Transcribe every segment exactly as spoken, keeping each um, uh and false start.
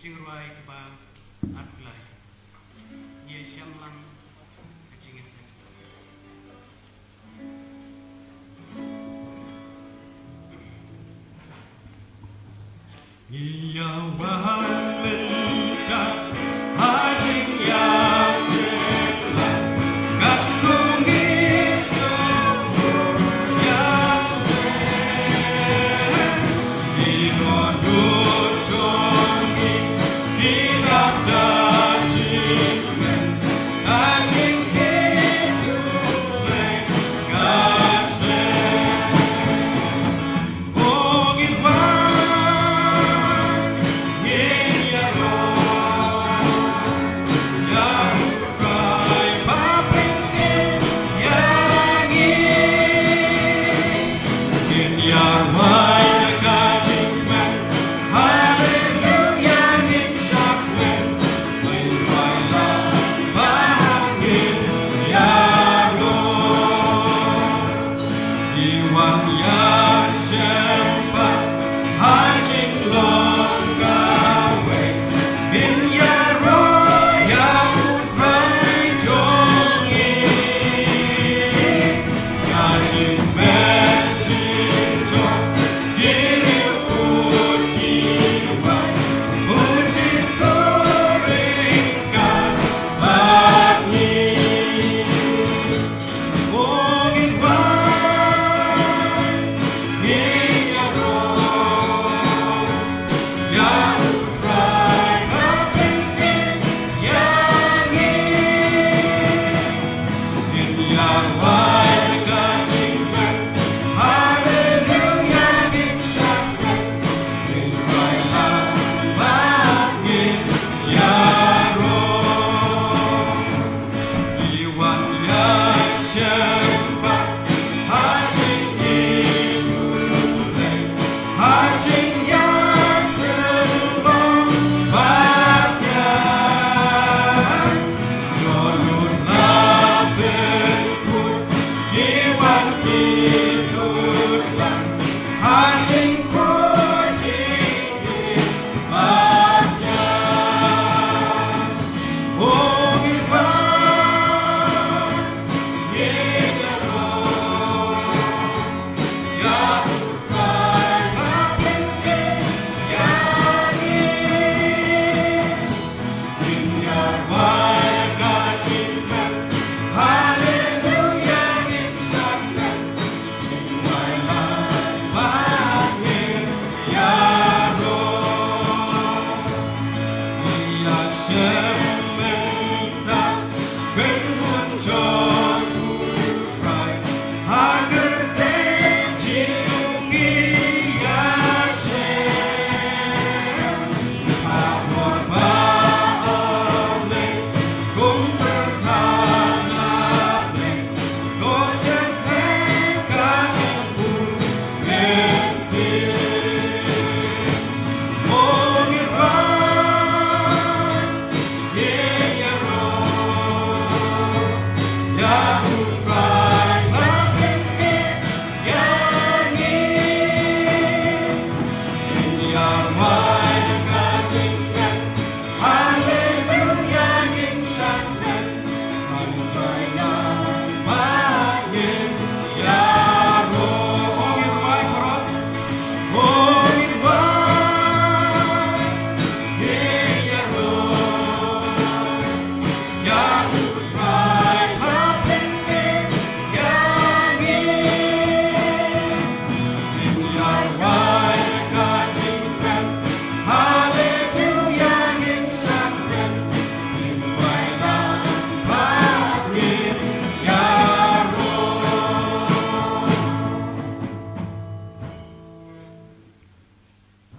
Jingrwai kaba arphew lai. Ngi ïashem lang ka jingïaseng. Ngi ïa wan mynta ha jingïaseng lang, katno ngi sngewthuh ïa me. Ngi dohnud jong ngi ki dap da jingkmen, da jingkitkhlieh ka seng. Ngi wan ïashem pat ha jinglong kawei, ngin ïaroh ïa U Trai jong ngi. Ka jingmut jingjop ki riewkhuid ki wan, U Jisu u ryngkat bad ngi.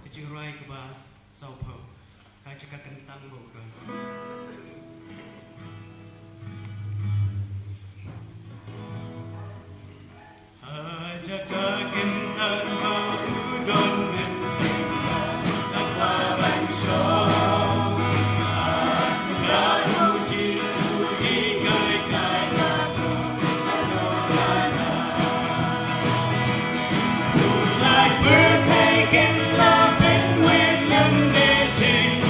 Ka jingrwai kaba sawphew. Ka jaka kyntang ba u don. Ha jaka kyntang ba u don mynsiem, tang ba ban shong. Ha sngap u Jisu jingkai kai. Who's like birthday can love and with them they change.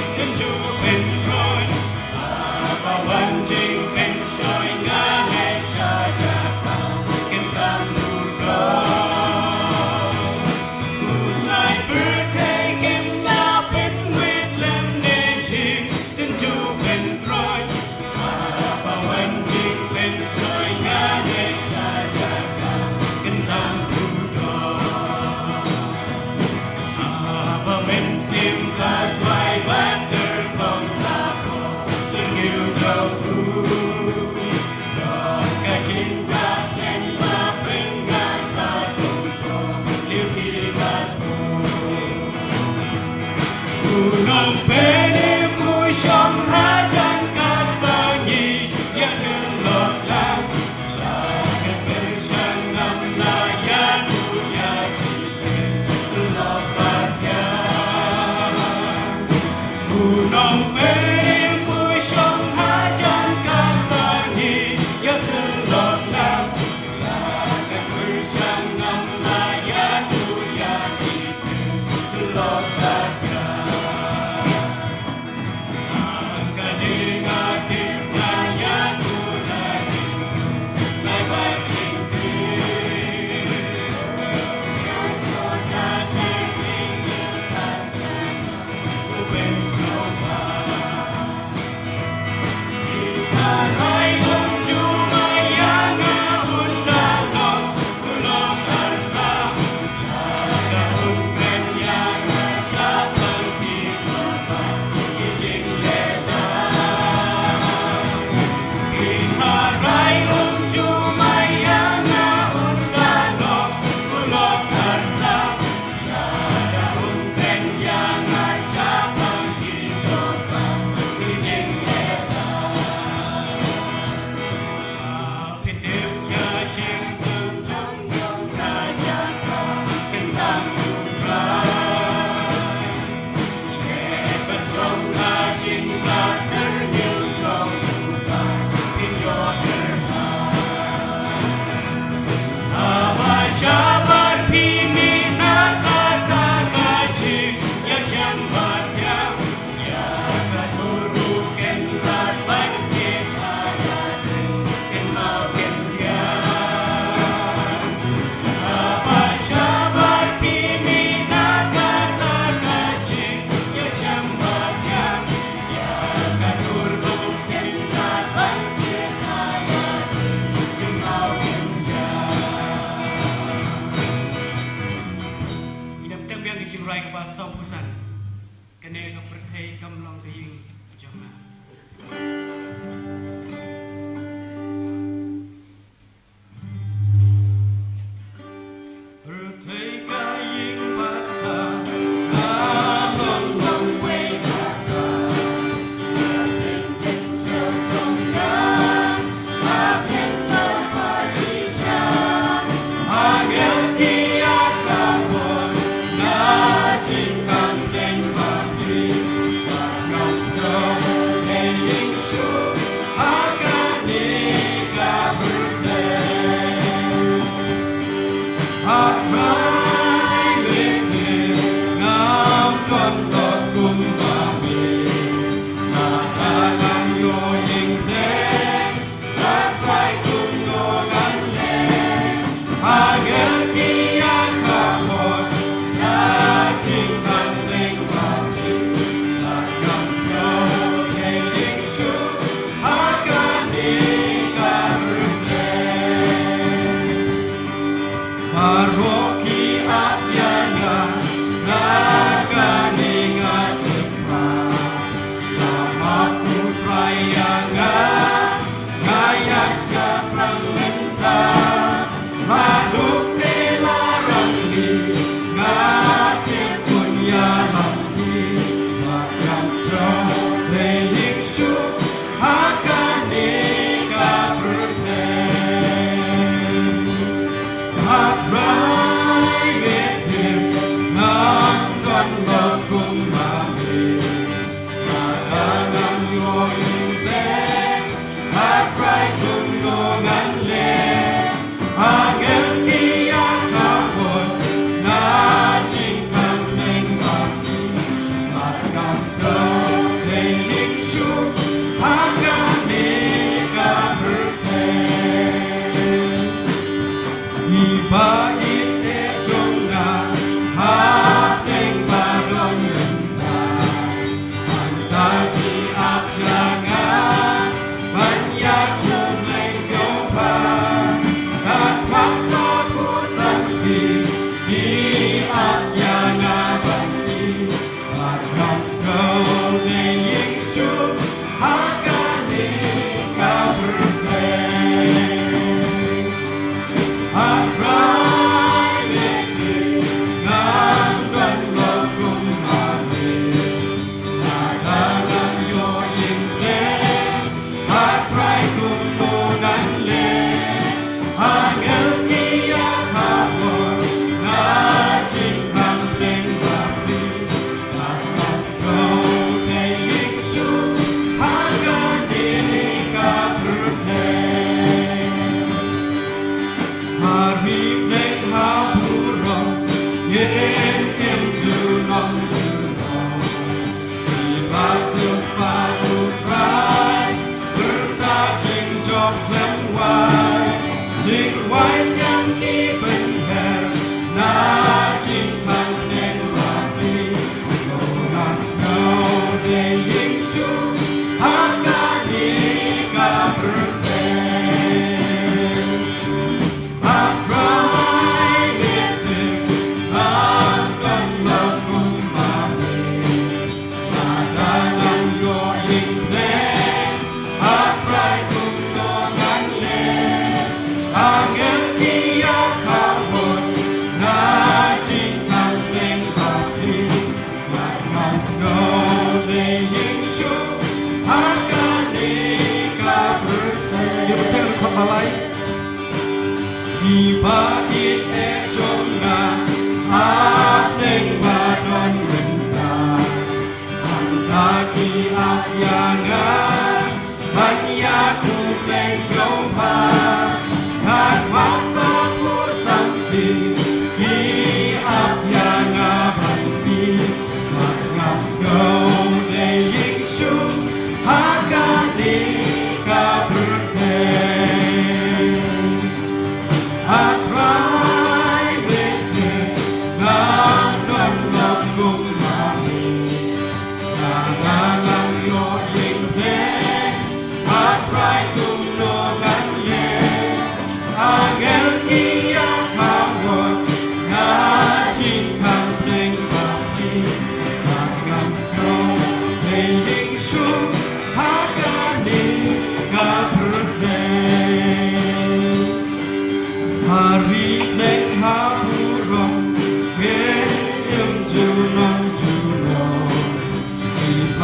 Ngi dang teng biang ki jingrwai kaba sawphew san. Kane ka pyrthei kam long ka ïing jong nga.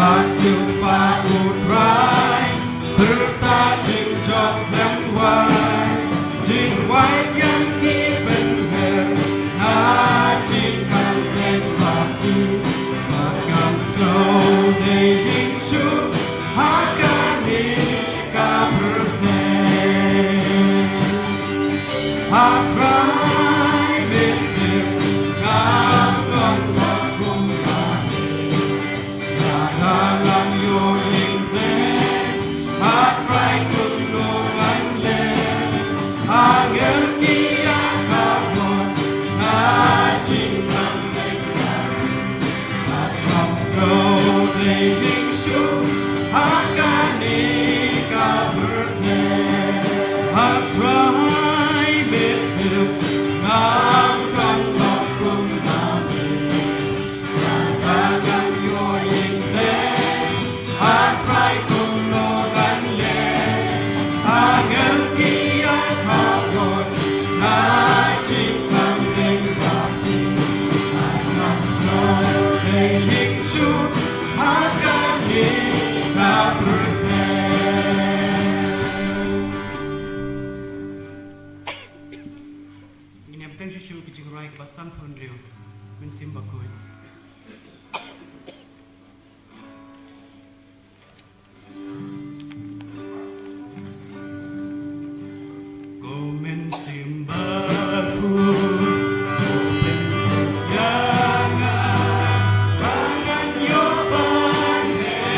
Silpa U Trai, pyrta jingjop lem wai, jingwai ïa ki bynriew, na jingkam lem baki, ba kam sngewdei ïing shuh, ha kane ka pyrthei. Ha Trai Miet Tip, ngam don ba kum kane. Ngin ïa bteng shuh shuh ki jingrwai kaba sanphew hynriew. Mynsiem Bakhuid. Ko Mynsiem Bakhuid, ko pynkup ïa nga, ba ngan ïoh ban leh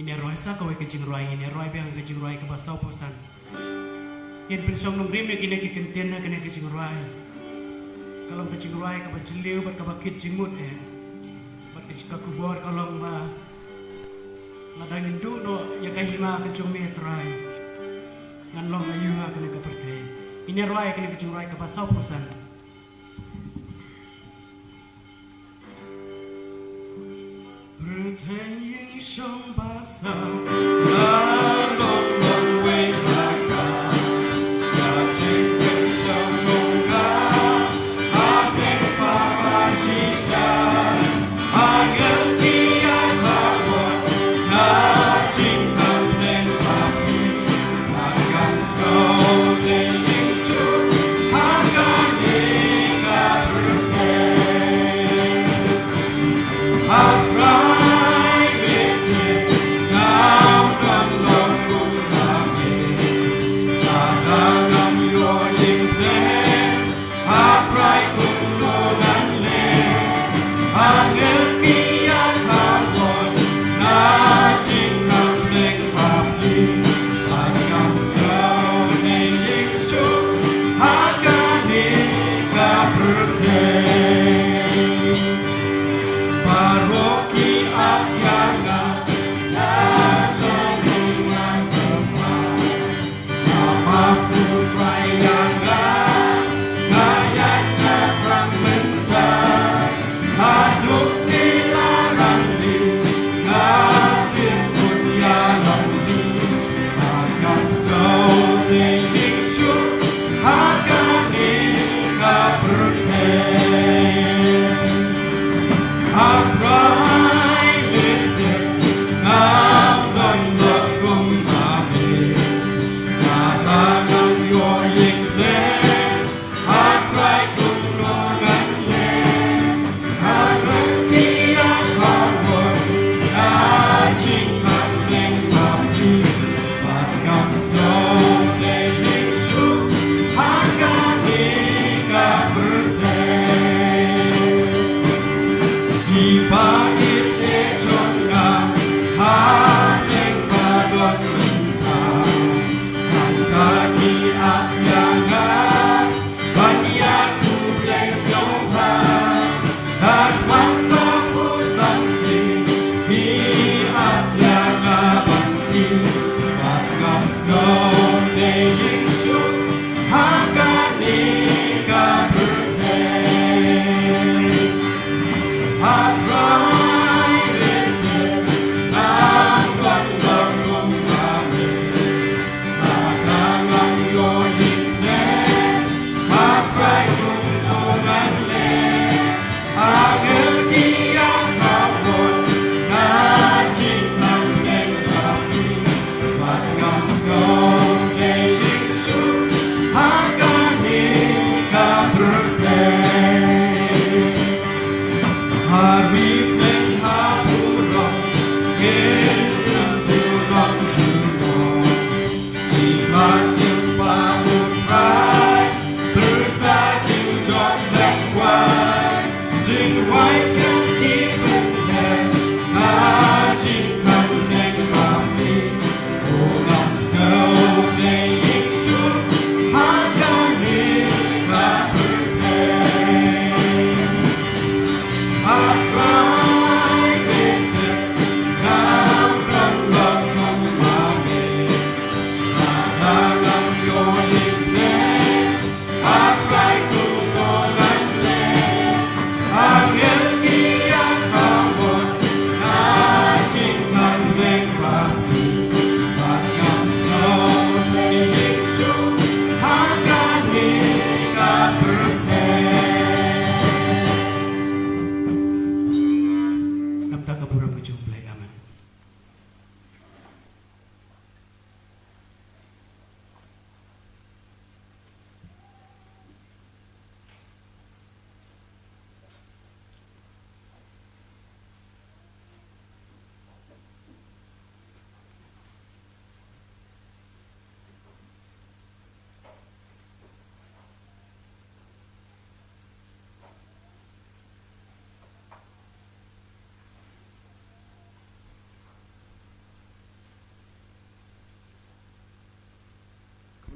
Ngin ïa rwai sa kawei ka jingrwai, ngin ïa rwai biang ka jingrwai kaba sawphew san. Ngin pynshong nongrim ïa kine ki kyntien ha kane ka jingrwai. Ka long ka jingrwai kaba jylliew bad kaba kit jingmut eh. Bad ka khubor ka long ba lada ngin duh noh ïa ka hima ka jong me Trai, ngan long aïu ha kane ka pyrthei. Ngin ïa rwai kane ka jingrwai kaba sawphew san. Pyrthei ïing shong ba saw, la long long wei ha ka. Ka jingpynshong jong ka ha pdeng pharashisha. Angel ki ïa kawon na jingkam deng paki.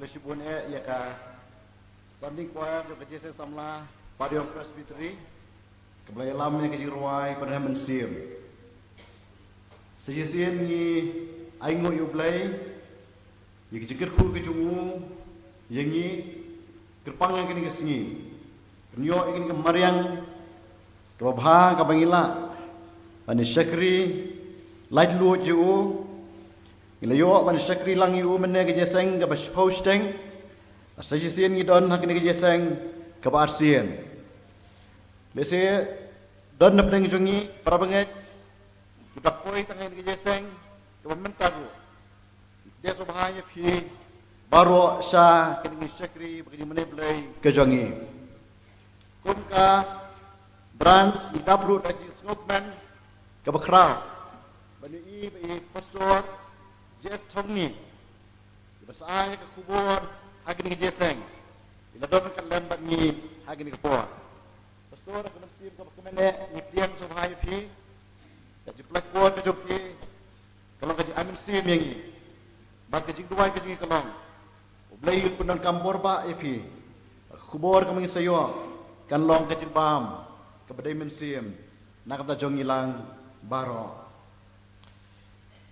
Shibun eh ïa ka Standing Choir jong ka Jingïaseng Samla Padiong Presbytery, kaba la ïalam ïa ka jingrwai Pynrem Mynsiem. Sa shisien ngi ainguh ïa U Blei ïa ka jingkyrkhu ka jong u ïa ngi kyrpang ïa kane ka sngi. Pynïoh ïa kane ka mariang kaba bha kaba ngi lah ban ïa shakri laitluid ïa u. Ngi la ïoh ban ïa shakri lang ïa u mynne ka jingïaseng kaba shiphew shiteng. Sa shisien ngi don ha kane ka jingïaseng kaba arsien. Lehse don na pdeng jong ngi para bangeit kiba poi tang ha kane ka jingïaseng kaba mynta ruh. Ngi kdew sngewbha ïa phi baroh sha kane ka jingshakri bad ka jingmane Blei ka jong ngi. Kum ka branch ngi dap ruh da ka jingsngewkmen kaba khraw ban ïohi ba i Pastor J S Thongni iba sa ai ka khubor ha kane ka jingïaseng i la don ryngkat lem bad ngi ha kane ka por. Pastor, ha ka mynsiem kaba kmen eh ngi pdiang sngewbha ïa phi. Ka jingpynlait por ka jong phi ka long ka jingai mynsiem ïa ngi bad ka jingduwai ka jong ngi ka long U Blei un pyndonkam bor bha ïa phi. Ka khubor kaba ngi sa ïoh kan long ka jingbam kaba dei mynsiem na ka bynta jong ngi lang baroh.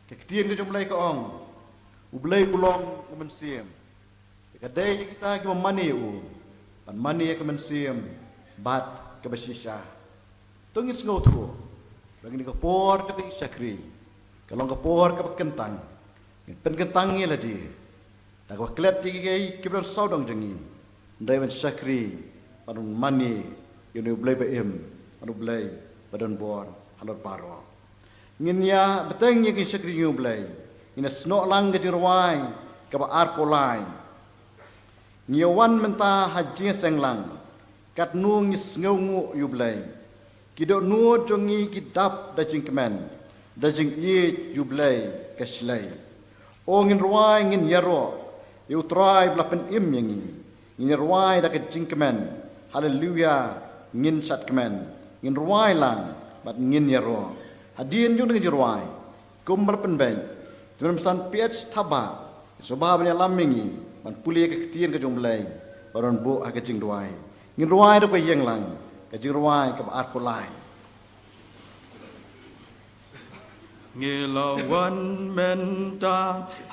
Ka ktien ka jong U Blei ka ong, U Blei u long u mynsiem. Te ka dei ïa kita kiba mane ïa u ban mane ïa ka mynsiem bad kaba shisha. To ngin sngewthuh ba kane ka por jong ka jingshakri ka long ka por kaba kyntang. Ngin pynkyntang ïa lade da kaba klet ïa kiei kiba don sawdong jong ngi, hynrei ban shakri bad ban mane ïa une U Blei ba im bad U Blei ba don bor halor baroh. Ngin ïa bteng ïa ka jingshakri jong U Blei, ngin ïa snoh lang ka jingrwai kaba arphew lai. Ngi ïa wan mynta ha jingïaseng lang, katno ngi sngewnguh ïa U Blei. Ki dohnud jong ngi ki dap da jingkmen, da jingïeit ïa U Blei ka shlei. O ngin rwai ngin ïaroh ïa U Trai ba la pynim ïa ngi. Ngin ïa rwai da ka jingkmen, Haleluia, ngin shad kmen. Ngin rwai lang bad ngin ïaroh. Hadien jong ka jingrwai, kumba la pynbeit, Tymmen Basan P H Thabah, sngewbha ban ïalam ïa ngi ban pule ka ktien ka jong U Blei ba don buh ha ka jingduwai. Ngin rwai da ka ïeng lang ka jingrwai kaba arphew lai. Ngi la wan mynta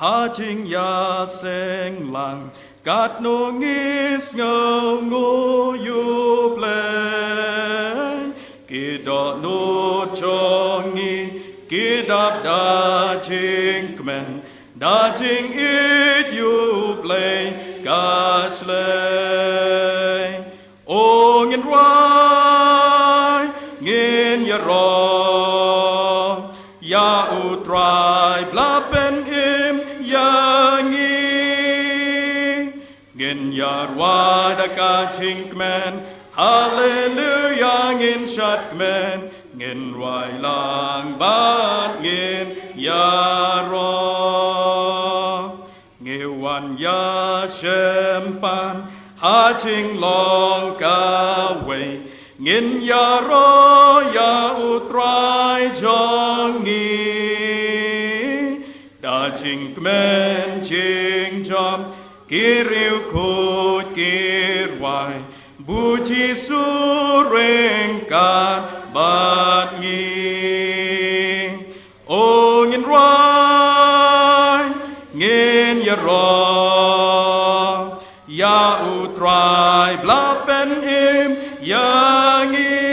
ha jingïaseng lang, katno ngi sngewnguh ïa U Blei. Ki dohnud jong ngi ki dap da jingkmen, da jingïeit ïa U Blei ka shlei. O ngin rwai ngin ïaroh ïa U Trai ba la pynim ïa ngi. Ngin ïa rwai da ka jingkmen, Haleluia, ngin shad kmen. Ngin rwai lang bad ngin ïaroh. Ngi wan ïashem pan ha jinglong kawei, ngin ïaroh ïa U Trai jong ngi. Da jingkmen jingjop ki riewkhuid ki rwai, ba U Jisu ryngkat bad ngi. O ngin rwai ngin ïaroh ïa U Trai ba la pynim ïa ngi.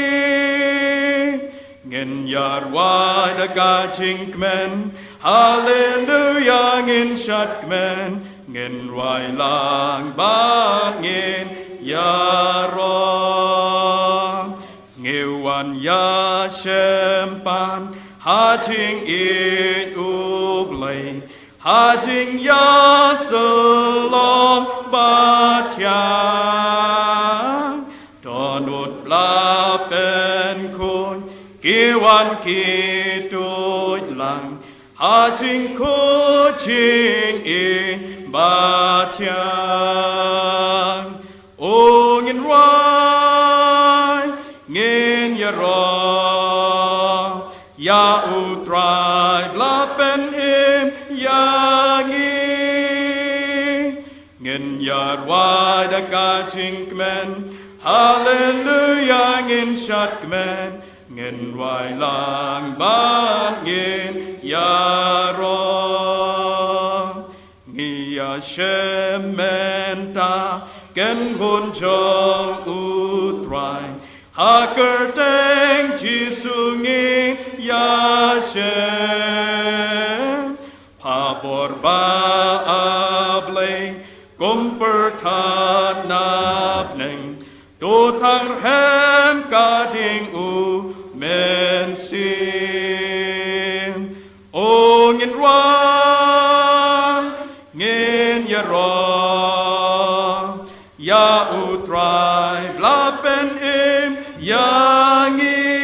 Ngin ïa rwai da ka jingkmen, Haleluia, ngin shad kmen. Ngin rwai lang bad ngin ïaroh. Ngi wan ïashem pan ha jingïeit U Blei, ha jingïasyllok ba thiang. Dohnud ba la pynkhuid ki wan ki tuid lang ha jingkhuid jingim ba thiang. O ngin rwai ngin ïaroh ïa U Trai ba la pynim ïa ngi. Ngin Ïarwai da ka jingkmen, haleluya, ngin shad kmen, ngin wai lang bad ngin ïaroh. Ngi ïashem mynta, kynhun jong U Trai, ha kyrteng Jisu ngi ïashem. Pha bor ba A Blei, kum pyrthat na bneng, to tang rhem ka ding U Mynsiem. O ngin wai, ngin ïaroh ïa U Trai ba la pynim ïa ngi.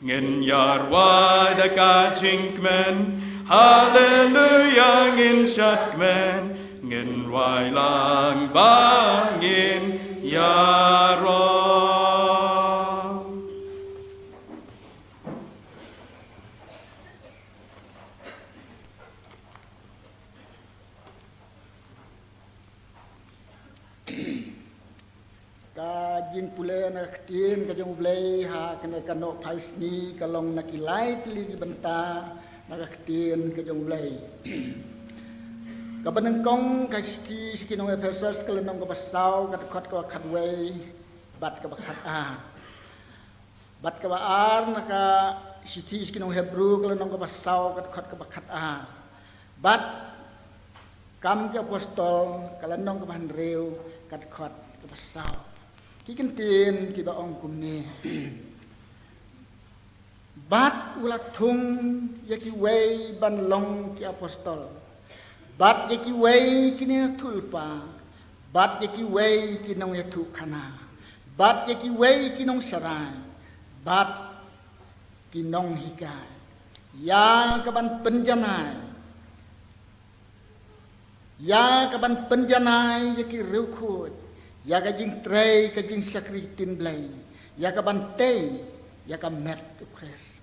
Ngin ïarwai da ka jingkmen, haleluya, ngin shad kmen, ngin wai lang bad ngin ïaroh. Ka jingpule na ka ktien ka jong U Blei ha kane ka Nohphaisngi ka long na ki lai tylli ki bynta na ka ktien ka jong U Blei. Kaba nyngkong, ka shithi sha ki nong Ephesos ka lynnong kaba saw, ka dkhot kaba khatwei bad kaba khatar. Bad kaba ar, na ka shithi sha ki nong Hebru ka lynnong kaba saw, ka dkhot kaba khatar. Bad Kam ki Apostol ka lynnong kaba hynriew, ka dkhot kaba saw. Ki kyntien kiba ong kumne. Bad u la thung ïa kiwei ban long ki apostol, bad ïa kiwei ki nongïathuhlypa, bad ïa kiwei ki nongïathuhkhana, bad ïa kiwei ki nongsharai, bad ki nonghikai. Ïa kaban pynjanai, ïa kaban pynjanai ïa ki riewkhuid ïa ka jingtrei ka jingshakri ktien Blei, ïa kaban tei ïa ka met U Khrist.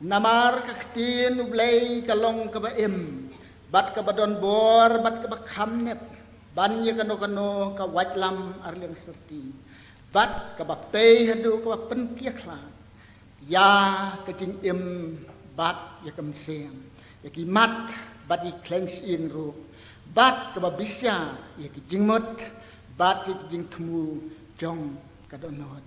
Namar ka ktien U Blei ka long kaba im, bad kaba don bor, bad kaba kham nep ban ïa kano kano ka waitlam arliang syrti, bad kaba pei haduh kaba pynkylla ïa ka jingim bad ïa ka mynsiem, ïa ki mat bad ïa ki khlaiñ shyieng ruh, bad kaba bishar ïa ki jingmut bad ïa ki jingthmu jong ka dohnud.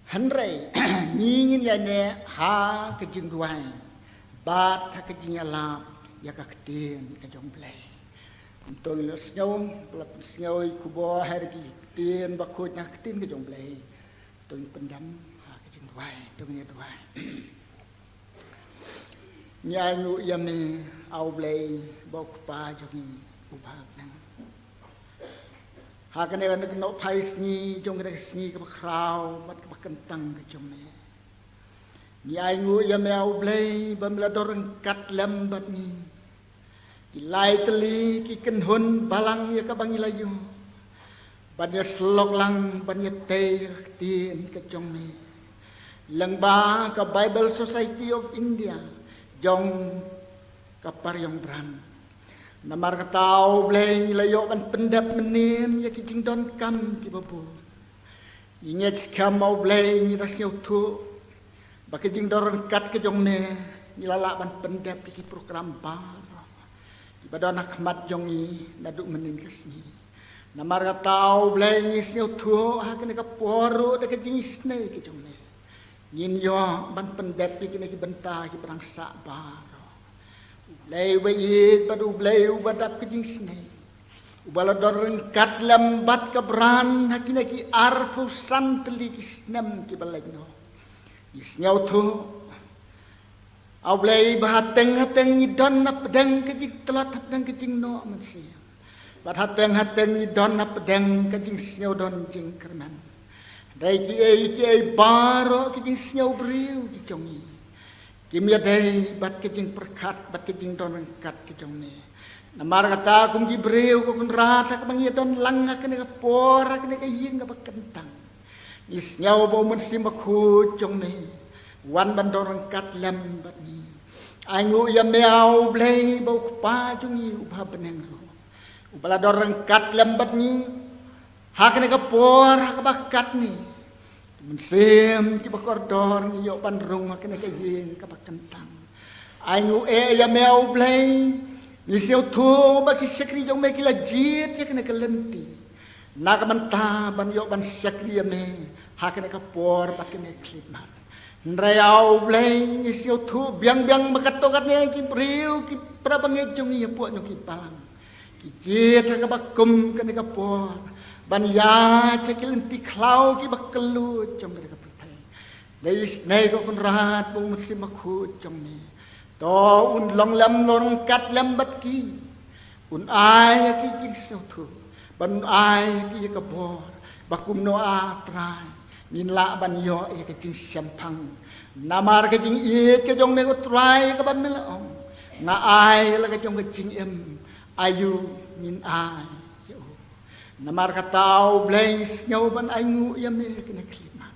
Hynrei ngi ngin ïaineh ha ka jingduwai bad ha ka jingïalap ïa ka ktien ka jong U Blei. Kumto ngin ïa sngew, ba la pynsngew ïa ki khubor ha ki ktien bakhuid na ka ktien ka jong U Blei. To ngin pyndem ha ka jingduwai, to ngin ïa duwai. Ngi ainguh ïa me, A U Blei, ba u Kpa jong ngi uba ha bneng. Ha kane ka Nohphaisngi jong kane ka sngi kaba khraw bad kaba kyntang ka jong me, ngi ainguh ïa me, A U Blei, ba me la don ryngkat lem bad ngi. Ki lai tylli ki kynhun balang ïa kaba ngi la ïoh ban ïasyllok lang, ban ïatei ïa ka ktien ka jong me lyngba ka Bible Society of India jong ka Pariong Brand. Namar kata, A U Blei, ngi la ïoh ban pyndep mynnin ïa ki jingdonkam kiba bun. Ngi ngeit skhem, A U Blei, ngi da sngewthuh ba ka jingdon ryngkat ka jong me, ngi la lah ban pyndep ïa ki program baroh kiba don ha khmat jong ngi naduh mynnin ka sngi. Namar kata, A U Blei, ngi sngewthuh ha kane ka por ruh da ka jingisynei ka jong me, Ngin ïoh ban pyndep ïa kine ki bynta kiba dang sah baroh. U Blei uba ïeit bad U Blei uba dap ka jingsnei, uba la don ryngkat lem bad ka Bran ha kine ki arphew san tylli ki snem kiba leit noh. Ngi sngewthuh, A U Blei, ba hateng hateng ngi don hapdeng ka jingtlot, hapdeng ka jingnoh mynsiem. Bad hateng hateng ngi don hapdeng ka jingsngewdon jingkyrmen. Hynrei kiei kiei baroh ki jingsngew briew ki jong ngi, kim ïadei bad ka jingpyrkhat bad ka jingdon ryngkat ka jong me. Namar kata kum ki briew ko Kynrad, ha kaba ngi ïadon lang ha kane ka por, ha kane ka ïing kaba kyntang, ngi sngew ba U Mynsiem Bakhuid jong me wan ban don ryngkat lem bad ngi. Ainguh ïa me A U Blei, ba U Kpa jong ngi uba ha bneng ruh, uba la don ryngkat lem bad ngi ha kane ka por, ha kaba katne. Mynsiem kiba kordor ngi ïoh ban rung ha kane ka ïing kaba kyntang. Ainguh eh ïa me A U Blei, ngi sngewthuh ba ki shakri jong me ki la jied ïa kane ka lynti na ka bynta ban ïoh ban shakri ïa me ha kane ka por bad kane ka khyllipmat. Hynrei A U Blei, ngi sngewthuh biang biang ba katto katne ki briew, ki para bangeit jong ngi hapoh jong ki balang, ki jied ha kaba kum kane ka por ban ïaid ha ki lynti khlaw kiba kylluid jong kane ka pyrthei. Dei isynei ko Kynrad ba U Mynsiem Bakhuid jong me, to un long lem, long ryngkat lem bad ki. Un ai ha ki jingsngewthuh, ban un ai ha ki ïa ka bor, ba kumno, A Trai, ngin lah ban ïoh ïa ka jingshemphang. Namar ka jingïeit ka jong me ko Trai, kaba me la ong, nga ai la ka jong ka jingim, aïu ngin ai ïa u. Namar kata A U Blei, ngi sngew ban ainguh ïa me kane ka khyllipmat,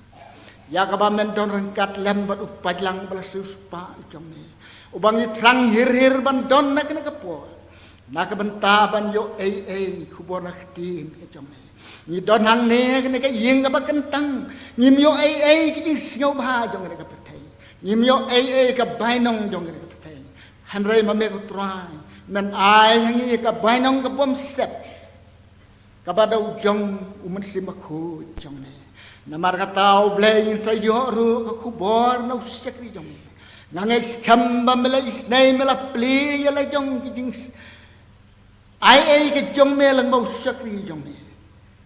ïa kaba men don ryngkat lem bad u paidlang ba la siewspah jong me, uba ngi thrang hir hir ban don na kane ka por, na ka bynta ban ïoh ei ei khubor na ka ktien ka jong me. Ngi don hangne kane ka ïing kaba kyntang, ngim ïoh ei ei ka jingsngewbha jong kane ka pyrthei, ngim ïoh ei ei ka bainong jong kane ka pyrthei. Hynrei ma me ko Trai, men ai ha ngi ka bainong ka bym sep, kaba da u jong U Mynsiem Bakhuid jong me. Namar kata A U Blei, ngin sa ïoh ruh ka khubor na u shakri jong me. Nga ngeit skhem ba me la isynei, me la plie ïa la jong ki jing s-, ai ei ka jong me lyngba u shakri jong me.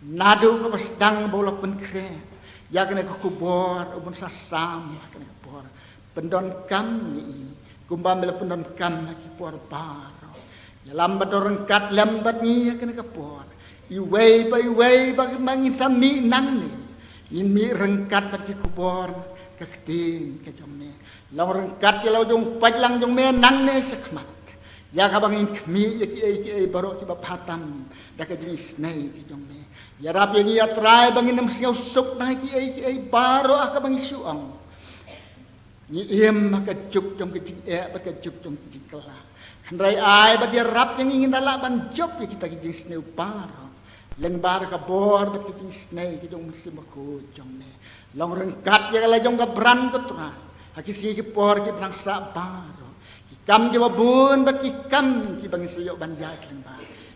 Naduh kaba sdang ba u la pynkhreh ïa kane ka khubor, u bun sa sam ha kane ka por. Pyndonkam ïa i kumba me la pyndonkam ha ki por baroh. Ïalam ba don ryngkat lem bad ngi ha kane ka por. Iwei pa iwei ba, ba ngin sa mih nangne, ngin mih ryngkat bad ki khubor ka ktien ka jong me. Long ryngkat ïa la u jong u paidlang jong me nangne shakhmat, ïa kaba ngin khmih ïa kiei kiei baroh kiba bha tam da ka jingisynei ka jong me. Ïarap ïa ngi A Trai ba ngin ym sngewsuk na kiei kiei baroh ha kaba ngi shu ong. Ngi im ha ka juk jong ka jingeh bad ka juk jong ka jingkylla. Hynrei ai bad ïarap ïa ngi, ngin da lah ban jop ïa kita ki jingsniew baroh lyngba ka bor bad ka jingisynei ka jong U Mynsiem Bakhuid jong me. Long ryngkat ïa la jong ka Bran ko Trai ha ki sngi ki por kiba dang sah baroh, ki kam kiba bun bad ki kam kiba ngin sa ïoh ban ïaid lyngba.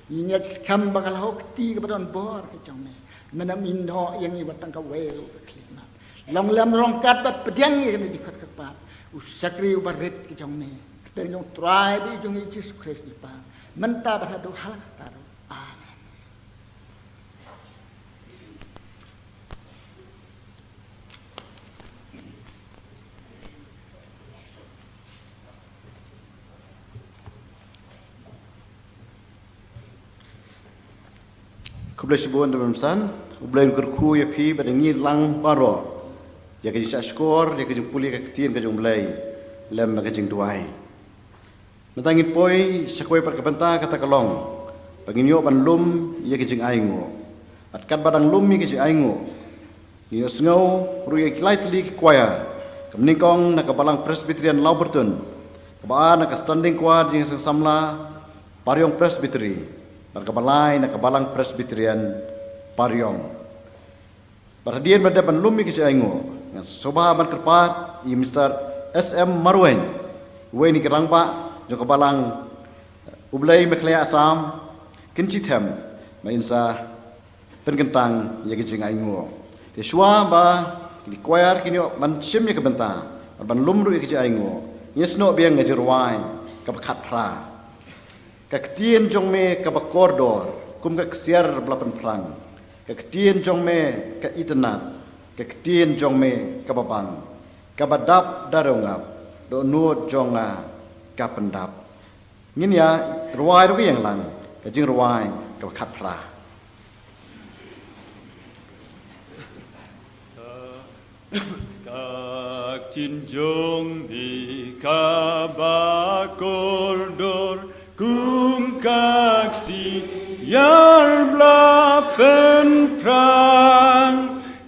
Ngi ngeit skhem ba ka la hok kti kaba don bor ka jong me, men ym ïehnoh ïa ngi wat tang kawei ruh ka khyllipmat. Long lem ryngkat bad pdiang ïa kane ka jingkhot kyrpad, u shakri uba rit ka jong me, kyrteng jong u Trai bad jong i Jisu Khrist i Pa, mynta bad haduh hala katta ruh. Amen. Khublei shibun, Reverend San. U Blei un kyrkhu ïa phi bad ïa ngi lang baroh ïa ka jingshahshkor, ïa ka jingpule ka ktien ka jong U Blei lem bad ka jingduwai. Mynta ngin poi sha kawei pat ka bynta, kata ka long ba ngin ïoh ban lum ïa ka jingainguh. Bad katba dang lum ïa ka jingainguh, ngi ïohsngew ruh ïa ki lai tylli ki choir, kaba nyngkong na ka Balang Presbyterian Lawbyrton, kaba ar na ka Standing Choir Jingïaseng Samla Pariong Presbytery, bad kaba lai na ka Balang Presbyterian Pariong. Bad hadien ba dep ban lum ïa ka jingainguh, nga sngewbha ban kyrpad ïa Mister S M Marwein, uwei na ki rangbah jong ka Balang U Blei Meghalaya Assam Kynshi Them, ba in sa pynkyntang ïa ka jingainguh. Te shuwa ba Ki choir kin ïoh ban shim ïa ka bynta, ban lum ruh ïa ka jingainguh. Ngin ïa snoh biang ka jingrwai kaba khatphra. Ka ktien jong me kaba kordor kum ka ksiar ba la pynphrang. Ka ktien jong me ka itynnad, ka ktien jong me kaba bang, kaba dap da riewngap, dohnud jong nga ka pyndap. Ngin ïa rwai ruh ka ïeng lang, ka jingrwai kaba khatphra. Ka ktien jong me kaba kordor kum ka ksiar ba la pynphrang.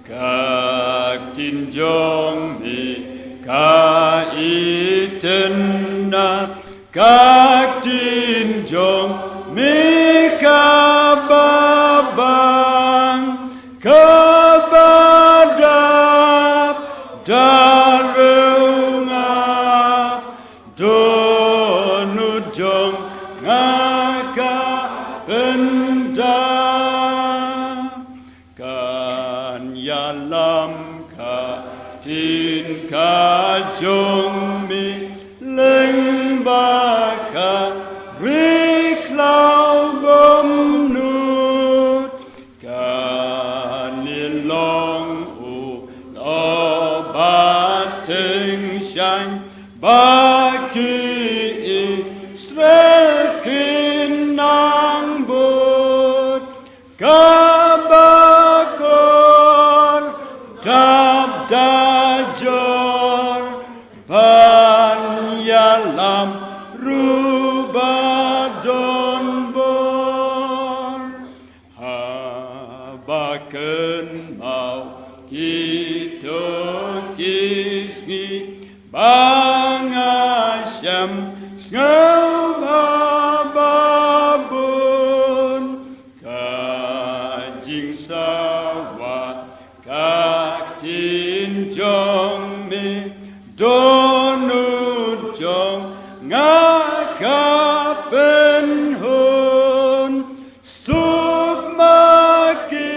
Ka ktien jong me ka itynnad, ka ktien jong me kaba bang, kaba dap da riewngap, dohnud jong nga ka pyndap. Kan ïalam ka ktien ka jong me lyngba ka ri khlaw bymnud. Kan ïa long u lyoh bathyngshaiñ ba ki Israel kin nang bud. Kaba kordor dap da jor, ban ïalam ruh ba don bor. Haba kynmaw kito ki sngi ba nga shemsngew ba bun, ka jingsawa ka ktien jong me, dohnud jong nga ka pynhun. Suk ma ki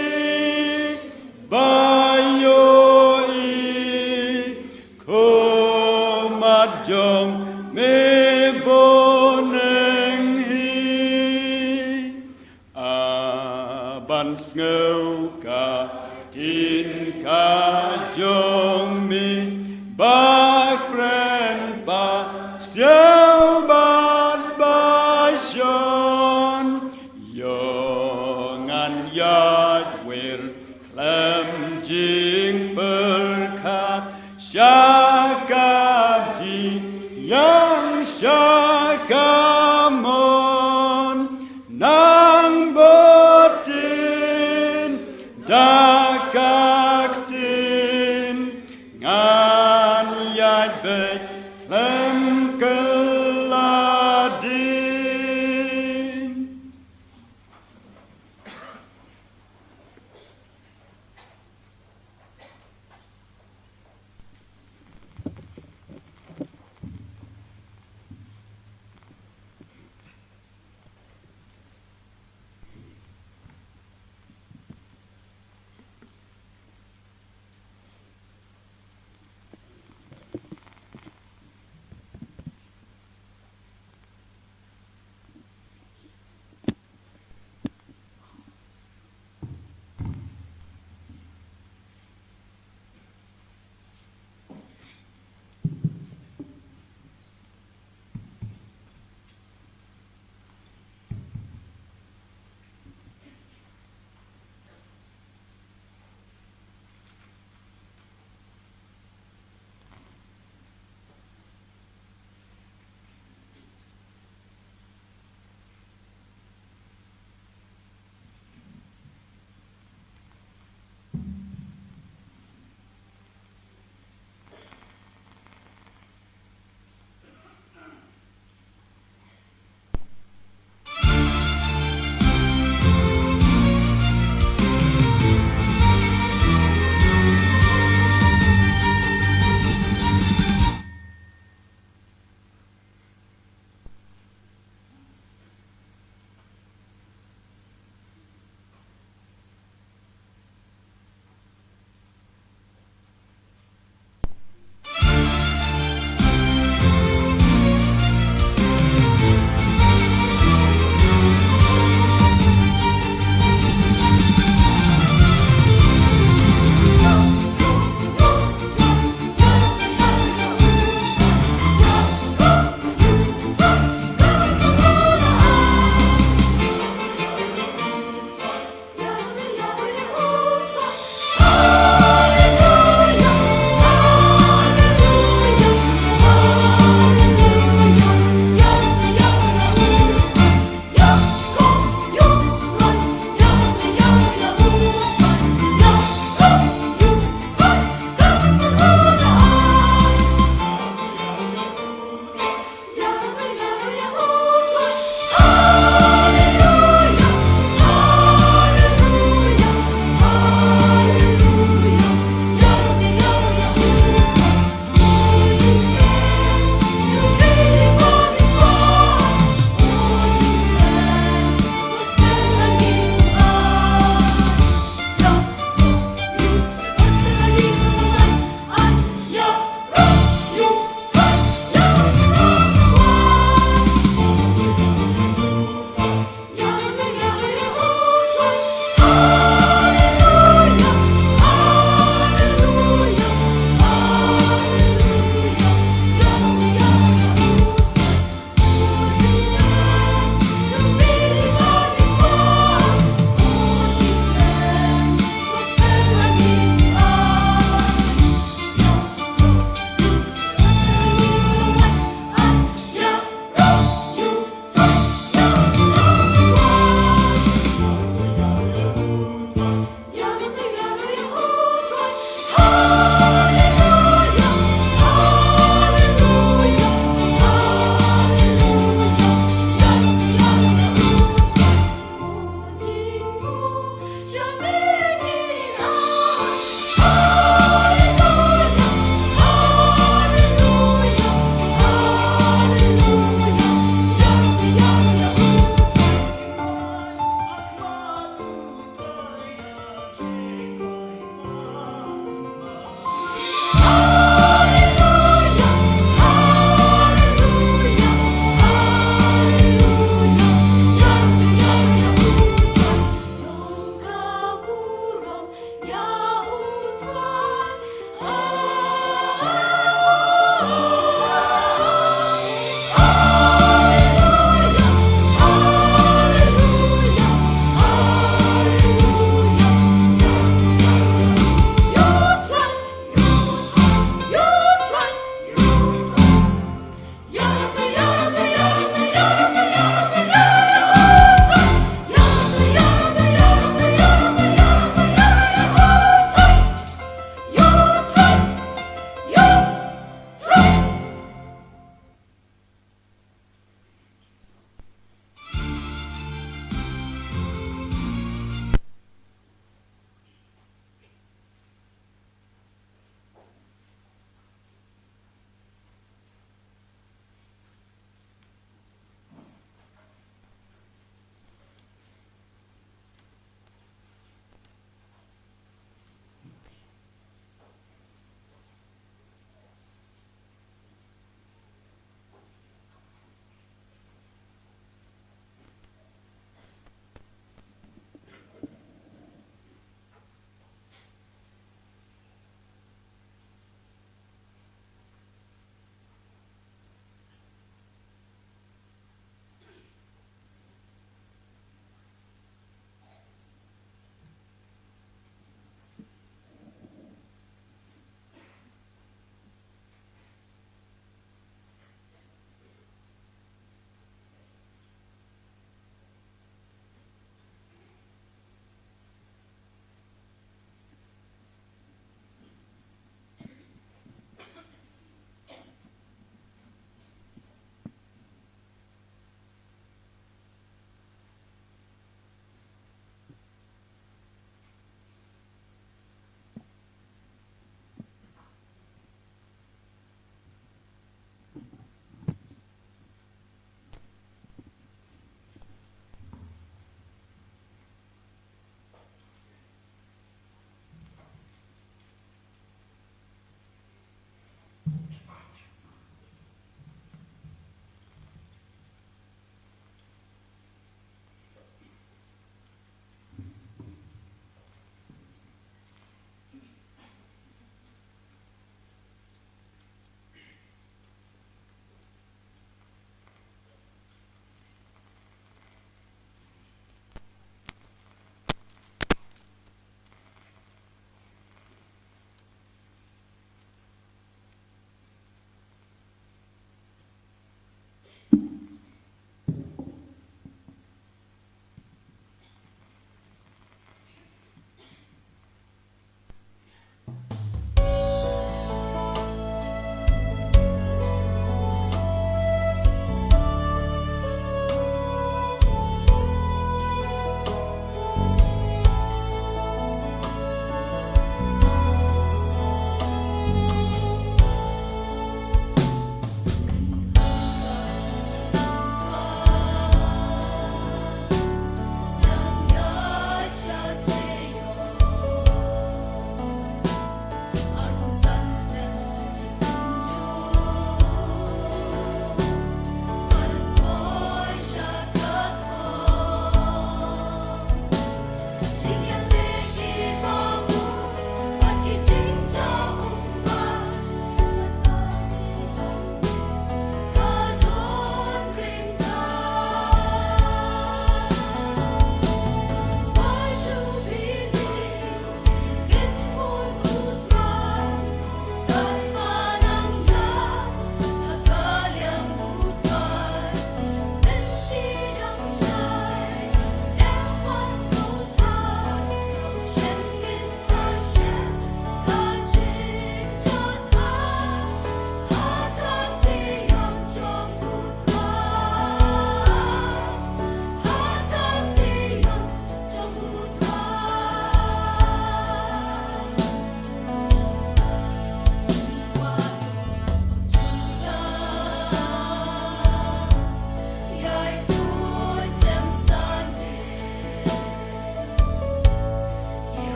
ba ïohi, ko mat jong me boneng hi. A ban sngew ka ktien ka jong me, ba kren ba siaw bad ba shon. Ïoh ngan ïaid wir khlem jingpyrkhat, sha ka dih ïa sha ka mon. Nang bud dien da ka ktien, ngan ïaid beit khlem kylla dien.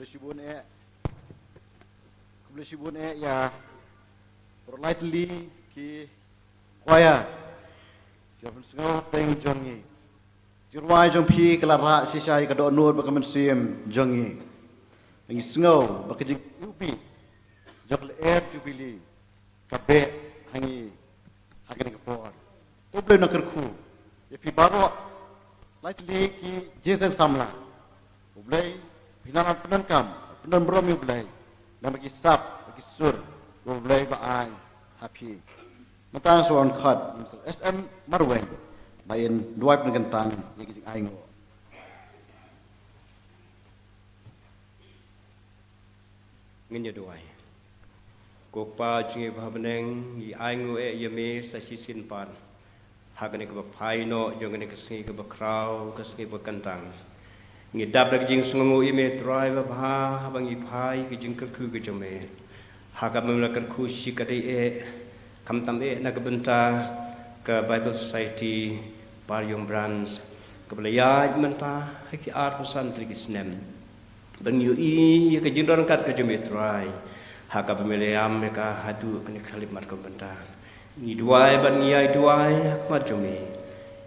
Khublei shibun eh. Khublei shibun eh ïa baroh lai tylli ki choir kiba pynsngew hapdeng jong ngi. Ka jingrwai jong phi ka la rah shisha ïa ka dohnud bad ka mynsiem jong ngi. Ngi sngew ba ka jingïuhpi jong ka lyer Jubilee ka beh ha ngi ha kane ka por. To U Blei un kyrkhu ïa phi baroh lai tylli ki jingïaseng samla. U Blei, phi nang ban pyndonkam, pyndonburom ïa U Blei namar ki sap, ki sur ba U Blei u la ai ha phi. Mynta nga shu wan khot Mister S M Marwein ba in duwai pynkyntang ïa ki jingainguh. Ngin ïa duwai. Ko Kpa jong ngi ba ha bneng, ngi ainguh eh ïa me sa shisien pat ha kane kaba phai noh jong kane ka sngi kaba khraw, ka sngi ba kyntang. Ngi dap da ka jingsngewnguh ïa me Trai babha haba ngi phai ka jingkyrkhu ka jong me. Ha kaba me la kyrkhu shikatdei eh, khamtam eh na ka bynta ka Bible Society Pariong Branch kaba la ïaid mynta ha ki arphew san tylli ki snem. Ba ngi ïohi ïa ka jingdon ryngkat ka jong me Trai ha kaba me la ïam ïa ka haduh kane ka khyllipmat ka bynta. Ngi duwai bad ngi ïai duwai ha khmat jong me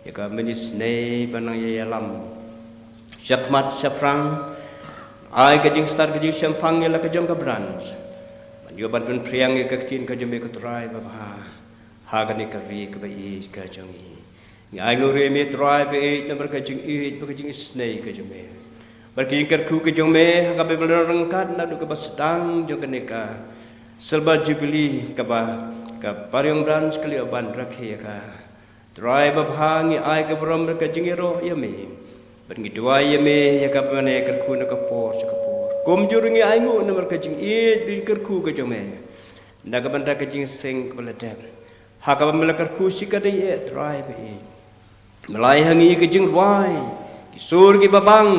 ïa ka mynsngi ba nang ïa ïalam shakhmat shaphrang. Ai ka jingstad ka jingshemphang ïa la ka jong ka branch. Ban ïoh ban pynphriang ïa ka ktien ka jong me ko Trai babha ha kane ka ri kaba ïeit ka jong ngi. Ngi ainguh ruh ïa me Trai ba ïeit namar ka jingïeit bad ka jingisynei ka jong me. Bad ka jingkyrkhu ka jong me ha kaba me la don ryngkat naduh kaba sdang jong kane ka Silver Jubilee kaba ka Pariong Branch ka la ïoh ban rakhe ïa ka. Trai babha ngi ai ka burom bad ka jingïaroh ïa me. Bad ngi duwai ïa me ïa kaba me la kyrkhu na ka por sha ka por. Kumjuh ruh ngi ainguh namar ka jingïeit bad jingkyrkhu ka jong me na ka bynta ka jingïaseng kaba la dep. Ha kaba me la kyrkhu shikatdei eh Trai ba ïeit. Me la ai ha ngi ka jingrwai, ki sur kiba bang,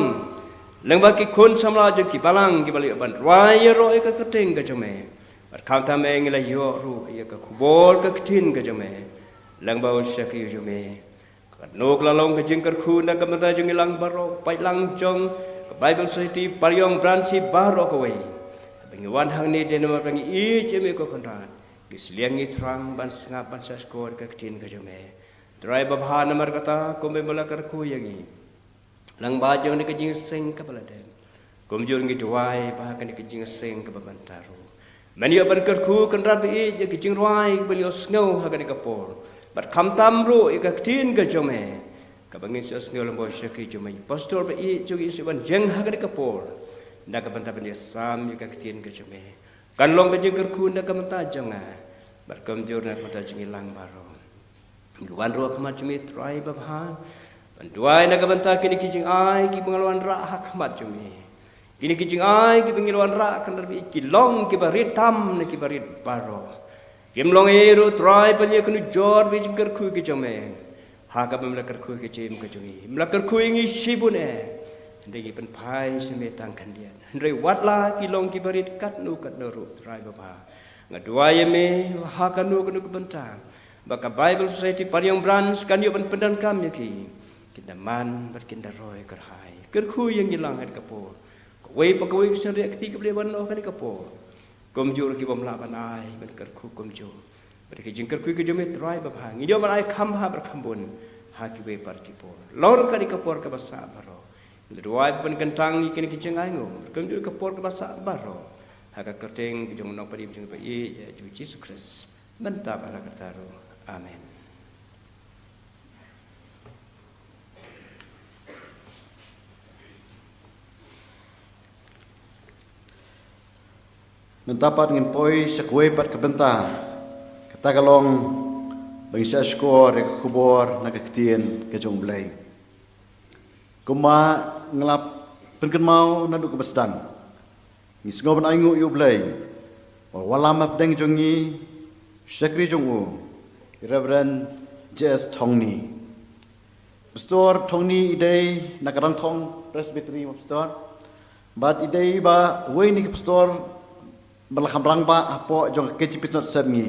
lyngba ki khun samla jong ki balang kiba la ïoh ban rwai ïaroh ïa ka kyrteng ka jong me. Bad khamtam eh ngi la ïoh ruh ïa ka khubor ka ktien ka jong me lyngba u shakri jong me. Kano ka la long ka jingkyrkhu na ka bynta jong ngi lang baroh, paidlang jong ka Bible Society Pariong Branch hi baroh kawei. Ba ngi wan hangne dei namar ba ngi ïeit ïa me ko Kynrad. Ngi sliang ngi thrang ban sngap ban sngap shkor ka ktien ka jong me. Trai babha namar kata kumba me la kyrkhu ïa ngi lyngba jong kane ka jingïaseng kaba la dep. Kumjuh ngi duwai ba ha kane ka jingïaseng kaba mynta ruh men ïoh ban kyrkhu Kynrad ba ïeit ïa ka jingrwai kaba ngi ïohsngew ha kane ka por. Bad khamtam ruh ïa ka ktien ka jong me kaba ngin sa ïohsngew lyngba u shakri jong me, pastor ba ïeit jong ngi, sa ban jeng ha kane ka por na ka bynta ban ïasam ïa ka ktien ka jong me. Kan long ka jingkyrkhu na ka bynta jong nga bad kumjuh na ka bynta jong ngi lang baroh. Ngi wan ruh ha khmat jong me Trai babha ban duwai na ka bynta kine ki jingai kiba ngi la wanrah ha khmat jong me. Kine ki jingai kiba ngi la wanrah kan rah ki long kiba rit tam ne kiba rit baroh. Kim long ei ruh Trai ban ïa kynjur bad jingkyrkhu ki jong me. Ha kaba me la kyrkhu ki jingim ka jong ngi, me la kyrkhu ïa ngi shibun eh. Hynrei ngi pynphai sha me tang khyndiat. Hynrei wat la ki long kiba rit katno katno ruh Trai babha, nga duwai ïa me ha kano kano ka bynta ba ka Bible Society Pariong Branch kan ïoh ban pyndonkam ïa ki, kin da man bad kin da roi kyrhai. Kyrkhu ïa ngi lang ha kane ka por. Kawei pa kawei ka seng rieh kti kaba la ïoh ban noh ha kane ka por. Kumjuh ruh ki bym lah ban ai ban kyrkhu kumjuh. Bad ka jingkyrkhu ka jong me Trai babha, ngi ïoh ban ai kham bha bad kham bun ha kiwei pat ki por. Long ruh kane ka por kaba sah baroh. Ngi la duwai ban kyntang ïa kine ki jingainguh. Kumjuh ka por kaba sah baroh ha ka kyrteng ka jong u Nongpynim jong ngi ba ïeit, ïa u Jisu Khrist. Mynta bad la karta ruh. Amen. Mynta pat ngin poi sha kawei pat ka bynta. Kata ka long ba ngin sa shkor ïa ka khubor na ka ktien ka jong U Blei. Kumba nga la pynkynmaw naduh kaba sdang, ngi sngew ban ainguh ïa U Blei uba wallam hapdeng jong ngi, shakri jong u, i Reverend J S Thongni. Pastor Thongni i dei na ka Rangthong Presbytery, Pastor. Bad i dei ba uwei na ki pastor ba la kham rangbah hapoh jong ka K J P Synod Sepngi.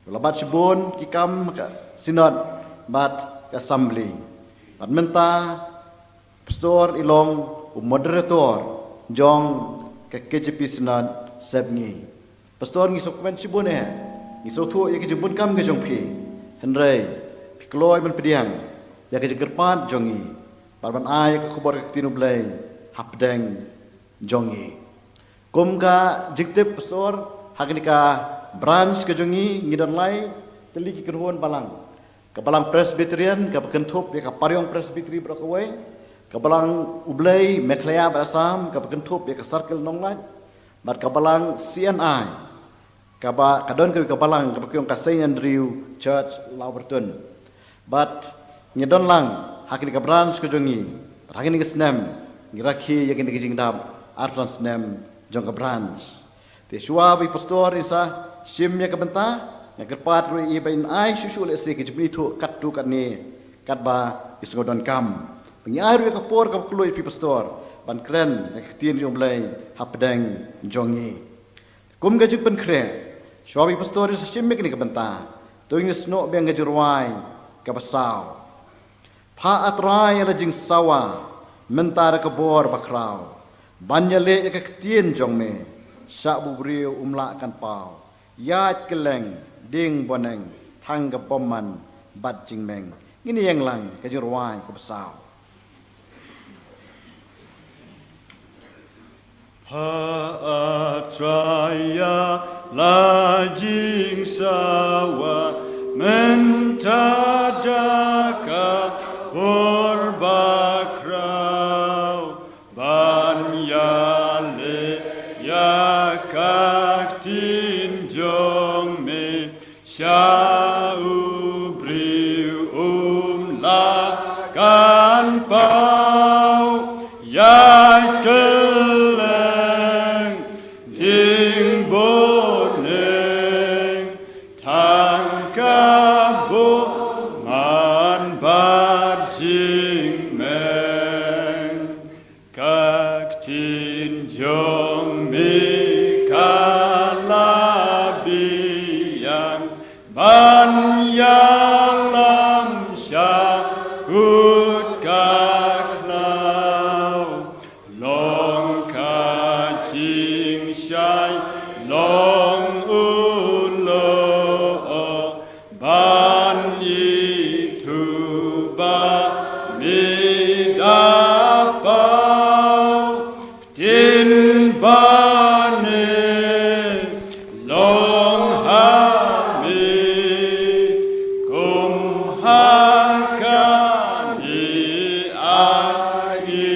U la bat shibun ki kam ka Synod bad ka Assembly. Bad mynta Pastor i long u moderator jong ka K J P Synod Sepngi. Pastor, ngi sngewkmen shibun eh, ngi sngewthuh ïa ka jingbun kam ka jong phi. Hynrei phi kloi ban pdiang ïa ka jingkyrpad jong ngi, bad ban ai ïa ka khubor ka ktien U Blei hapdeng jong ngi. Kum ka jingtip, Pastor, ha kane ka branch ka jong ngi, ngi don lai tylli ki kynhun balang. Ka Balang Presbyterian kaba kynthup ïa ka Pariong Presbytery baroh kawei, ka Balang U Blei Meghalaya bad Assam kaba kynthup ïa ka Circle Nonglait, bad ka Balang C N I, kaba ka don kawei ka balang kaba ki ong ka Saint Andrew Church Laverton. Bad ngi don lang ha kane ka branch ka jong ngi, bad ha kane ka snem ngi rakhe ïa kane ka jingdap arphew san snem jong ka branch. Te shuwa ba i Pastor in sa shim ïa ka bynta, nga kyrpad ruh ïa i ba in ai shuh shuh lehse ka jingpynithuh katto katne katba i sngewdonkam. Ba ngi ai ruh ïa ka por kaba kloi ïa phi, Pastor, ban kren ïa ka ktien jong U Blei hapdeng jong ngi. Kum ka jingpynkhreh, shuwa ba i Pastor in sa shim ïa kane ka bynta, to ngin ïa snoh biang ka jingrwai kaba saw. Phah, A Trai, ïa la jingsawa mynta da ka bor bakhraw, ban ïaleh ïa ka ktien jong me, shah ba u briew um lah kan paw. Ïaid kylleng, dieng bneng, thang ka bymman bad jingmeng. Ngin ïeng lang, ka jingrwai kaba saw. Phah, A Trai, ïa la jingsawa mynta da ka bor bakhraw, ban ïaleh ïa ka ktien jong me, shah u briew um lah kan paw. Ïaid kylleng, dieng bneng, thang ka bymman bad jingmeng. Ka ktien jong me ka la biang ban ïalam shakut ka khlaw. Long ka jingshai, long u lyoh, ban ithuh ba me da paw. Ktien bane long ha me, kum ha kane a ngi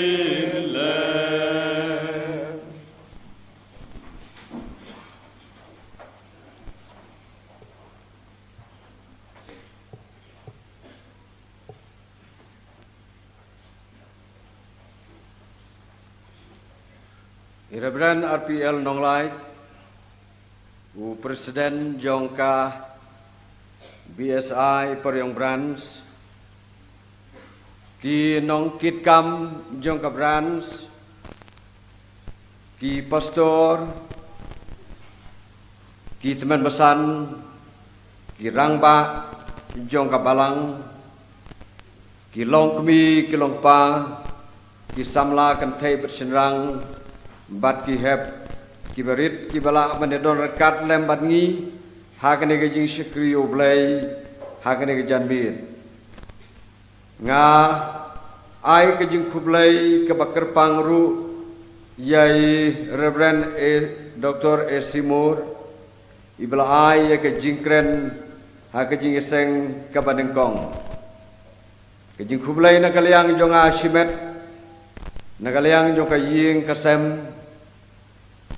leh. I Reverend R P L Nonglait, u President jong ka B S I Pariong Branch, ki nongkitkam jong ka branch, ki pastor, ki tymmen basan, ki rangbah jong ka balang, ki longkmie, ki longkpa, ki samla kynthei bad shynrang, bad ki hep, kiba rit kiba lah ban ïadon ryngkat lem bad ngi ha kane ka jingshakri U Blei ha kane ka janmiet. Nga ai ka jingkhublei kaba kyrpang ruh ïa i Reverend A, Doctor A C Moore, iba la ai ïa ka jingkren ha ka jingïaseng kaba nyngkong. Ka jingkhublei na ka liang jong nga shimet, na ka liang jong ka ïing ka sem,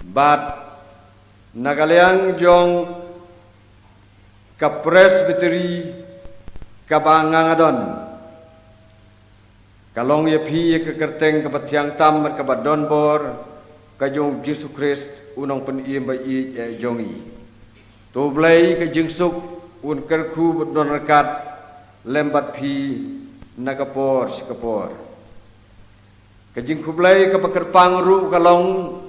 bad na ka liang jong ka Presbytery kaba nga nga don. Ka long ïa phi ïa ka kyrteng kaba thiang tam bad kaba don bor, ka jong U Jisu Khrist, U Nongpynim ba ïeit jong ngi. To U Blei ka jingsuk un kyrkhu bad don ryngkat lem bad phi na ka por sha ka por. Ka jingkhublei kaba kyrpang ruh ka long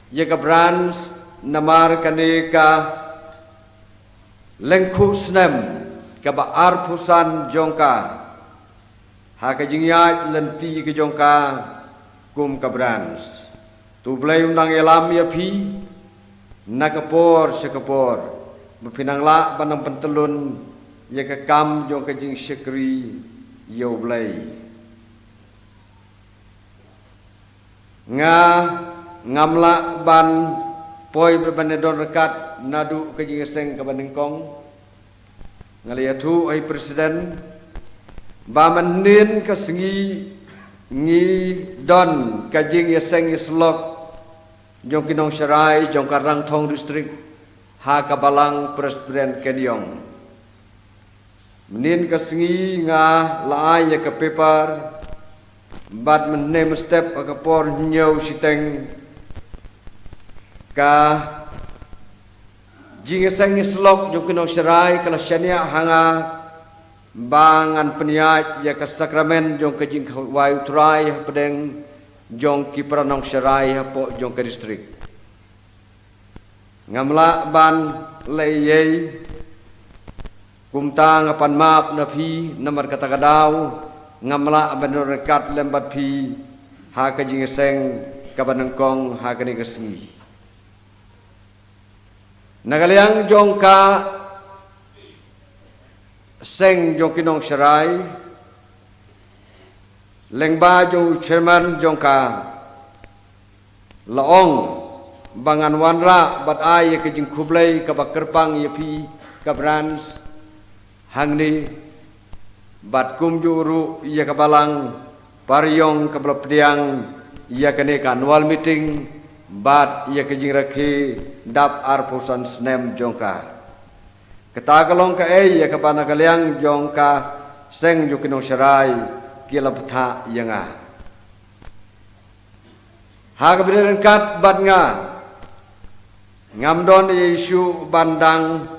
ïa ka branch namar kane ka lyngkhuh snem kaba arphew san jong ka ha ka jingïaid lynti ka jong ka kum ka branch. To U Blei un nang ïalam ïa phi na ka por sha ka por, ba phin nang lah ban nang pyntlun ïa ka kam jong ka jingshakri ïa U Blei. Nga ngam lah ban poi bad ban ïadon ryngkat naduh ka jingïaseng kaba nyngkong. Nga la ïathuh ha i President ba mynhynnin ka sngi ngi don ka jingïaseng ïasyllok jong ki nongsharai jong ka Rangthong District ha ka Balang Presbyterian Kenyong. Mynhynnin ka sngi nga la ai ïa ka paper bad mynhynne mynstep ha ka por hynñiew shiteng ka jingïaseng ïasyllok jong ki nongsharai ka la shaniah ha nga ba ngan pynïaid ïa ka sakramen jong ka jingkhawai U Trai hapdeng jong ki para nongsharai hapoh jong ka district. Ngam lah ban leh ei ei, kumta nga pan map na phi namar kata ka daw ngam lah ban ïadon ryngkat lem bad phi ha ka jingïaseng kaba nyngkong ha kane ka sngi. Na ka liang jong ka seng jong ki nongsharai, lyngba jong u chairman jong ka, la ong ba ngan wanrah bad ai ïa ka jingkhublei kaba kyrpang ïa phi ka branch hangne, bad kumjuh ruh ïa ka balang Pariong kaba la pdiang ïa kane ka annual meeting bad ïa ka jingrakhe dap arphew san snem jong ka. Kata ka long kaei ïa kaba na ka liang jong ka seng jong ki nongsharai ki la bthah ïa nga. Ha kaba ïadei ryngkat bad nga, ngam don ei ei shuh ban dang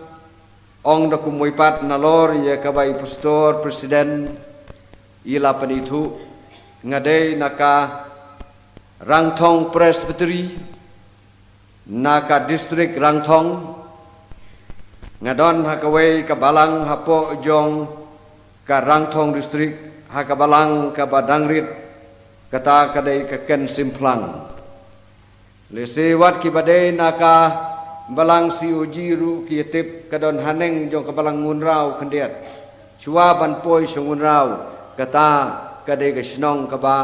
ong da kumwei pat nalor ïa kaba i Pastor President i la pynithuh. Nga dei na ka Rangthong Presbytery, na ka district Rangthong. Nga don ha kawei ka balang hapoh jong ka Rangthong District, ha ka balang kaba dang rit, kata ka dei ka Ken Simphlang. Lehse wat kiba dei na ka balang C O G ruh ki ïatip ka don haneng jong ka balang Ngunraw khyndiat. Shuwa ban poi sha Ngunraw, kata ka dei ka shnong kaba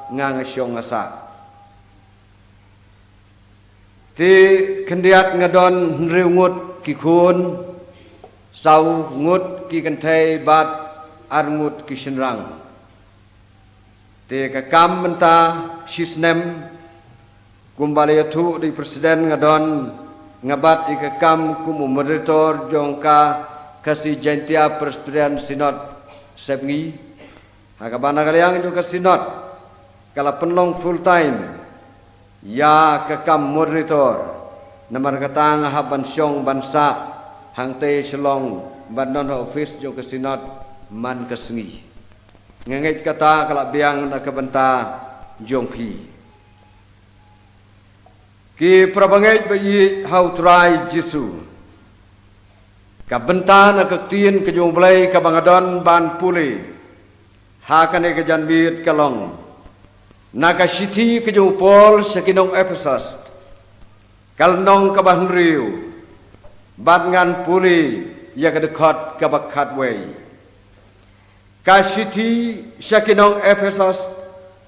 nga nga shong nga sah. Te khyndiat nga don hynriew ngut ki khun, saw ngut ki kynthei bad ar ngut ki shynrang. Te ka kam mynta shisnem, kumba la ïathuh da i President, nga don, nga bat ïa ka kam kum u moderator jong ka Khasi Jaintia Presbyterian Synod Sepngi. Ha kaba na ka liang jong ka Synod ka la pynlong full time ïa ka kam moderator. Namar kata nga hap ban shong ban sah hangtei Shillong ban don ha office jong ka Synod man ka sngi. Nga ngeit kata ka la biang na ka bynta jong phi. Ki para bangeit ba ïeit ha U Trai Jisu, ka bynta na ka ktien ka jong U Blei kaba nga don ban pule ha kane ka janmiet ka long na ka shithi ka jong u Paul sha ki nong Ephesus, ka lynnong kaba hynriew, bad ngan pule ïa ka dkhot kaba khatwei. Ka shithi sha ki nong Ephesus,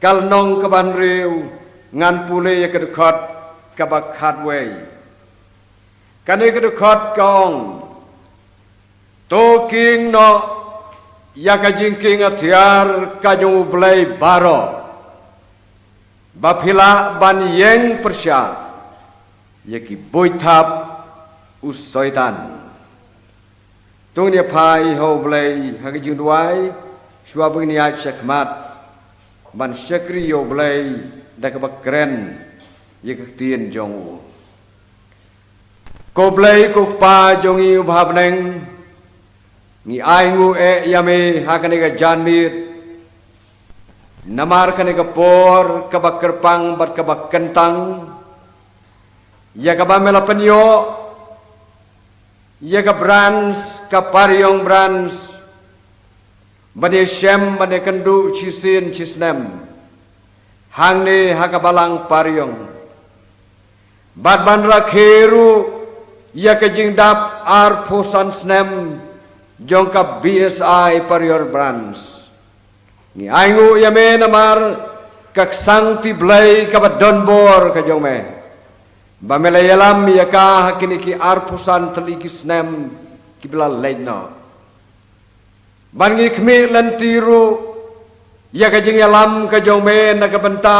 ka lynnong kaba hynriew, ngan pule ïa ka dkhot kaba khatwei. Kane ka dkhot ka ong, to kieng noh ïa ka jingkieng atiar ka jong U Blei baroh, ba phi lah ban ïeng pyrshah ïa ki buit thap u Soitan. To ngin ïa phai ha U Blei ha ka jingduwai, shuwa ba ngin ïaid shakhmat ban shakri ïa U Blei da kaba kren ïa ka ktien jong u. Ko Blei ko Kpa jong ngi uba ha bneng, ngi ai nguh eh ïa me ha kane ka janmiet, namar kane ka por kaba kyrpang bad kaba kyntang, ïa kaba me la pynïoh ïa ka branch, ka Pariong Branch, ban ïashem ban ïakynduh shisien shisnem hangne ha ka balang Pariong. Bad ban rakhe ruh ïa ka jingdap arphew san snem jong ka B S I Parior Branch. Ngi ainguh ïa me namar ka ksangti Blei kaba donbor ka jong me, ba me la ïalam ïa ka ha kine ki arphew san tylli ki snem kiba la leit noh. Ban ngi khmih lynti ruh ïa ka jingïalam ka jong me na ka bynta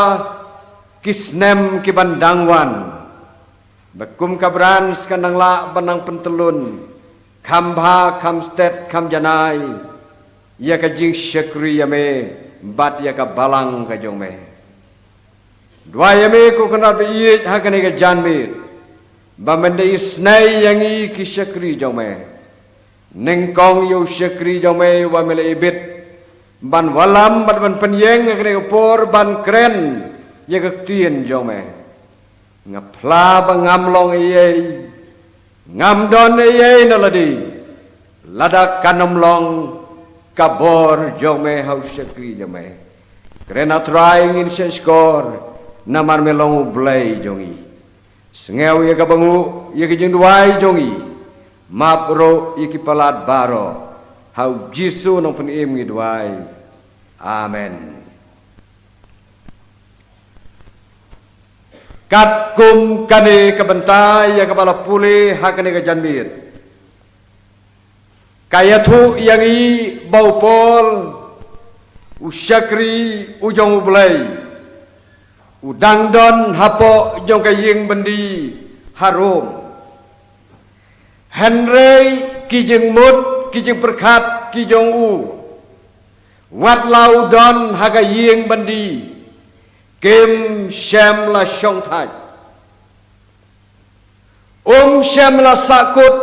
ki snem ki ban dang wan. Ba kum ka branch kan nang lah ban nang pyntyllun kham bha, kham stet, kham janai ïa ka jingshakri ïa me bad ïa ka balang ka jong me. Duwai ïa me ko Kynrad ba ïeit ha kane ka janmiet, ba men da isynei ïa ngi ki shakri jong me. Nyngkong ïa u shakri jong me uba me la ibit ban wallam bad ban pynïeng ha kane ka por ban kren ïa ka ktien jong me. Nga phla ba ngam long ei ei, ngam don ei ei na lade lada kan ym long ka bor jong me ha u shakri jong me. Kren, A Trai, ngin shahshkor namar me long U Blei jong ngi. Sngew ïa kaba nguh ïa ka jingduwai jong ngi. Map ruh ïa ki palat baroh. Ha U Jisu Nongpynim ngi duwai. Amen. Katkum kane ka bynta ïa kaba la pule ha kane ka janmiet, ka ïathuh ïa ngi ba u Paul, u shakri u jong U Blei, u dang don hapoh jong ka ïing byndi ha Rom. Hynrei ki jingmut, ki jingpyrkhat ki jong u, wat la u don ha ka ïing byndi, kim shym la shongthait. Um shym la sahkut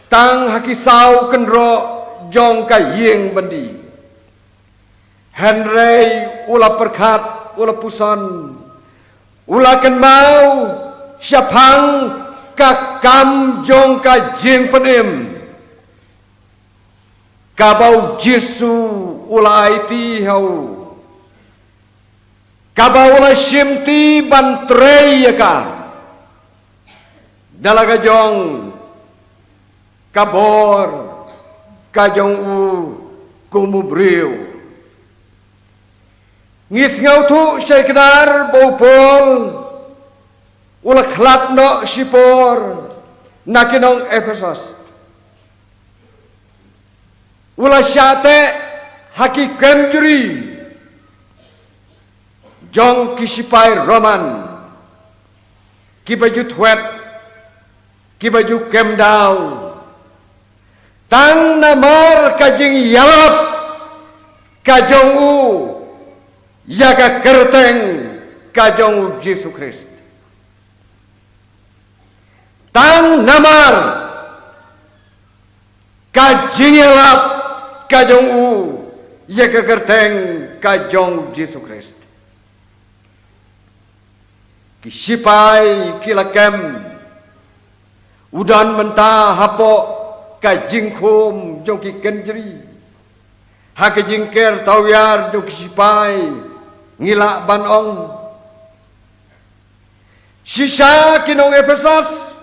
tang ha ki saw kynroh jong ka ïing byndi. Hynrei u la pyrkhat, u la puson, u la kynmaw shaphang ka kam jong ka jingpynim kaba U Jisu u la aiti ha u, kaba u la shimti ban trei ïa ka da la ka jong ka bor ka jong u kum u briew. Ngi sngewthuh shai kdar ba u Paul u la khlad noh shipor na ki nong Ephesos. U la shah teh ha ki kemjri jong ki sipai Roman, kiba ju thwet, kiba ju kem daw, tang namar ka jingïalap ka jong u ïa ka kyrteng ka jong U Jisu Khrist. Tang namar ka jingïalap ka jong u ïa ka kyrteng ka jong U Jisu Khrist. Ki sipai ki la kem, u don mynta hapoh ka jingkhum jong ki kemjri. Ha ka jingker tawiar jong ki sipai, ngi lah ban ong, shisha ki nong Ephesos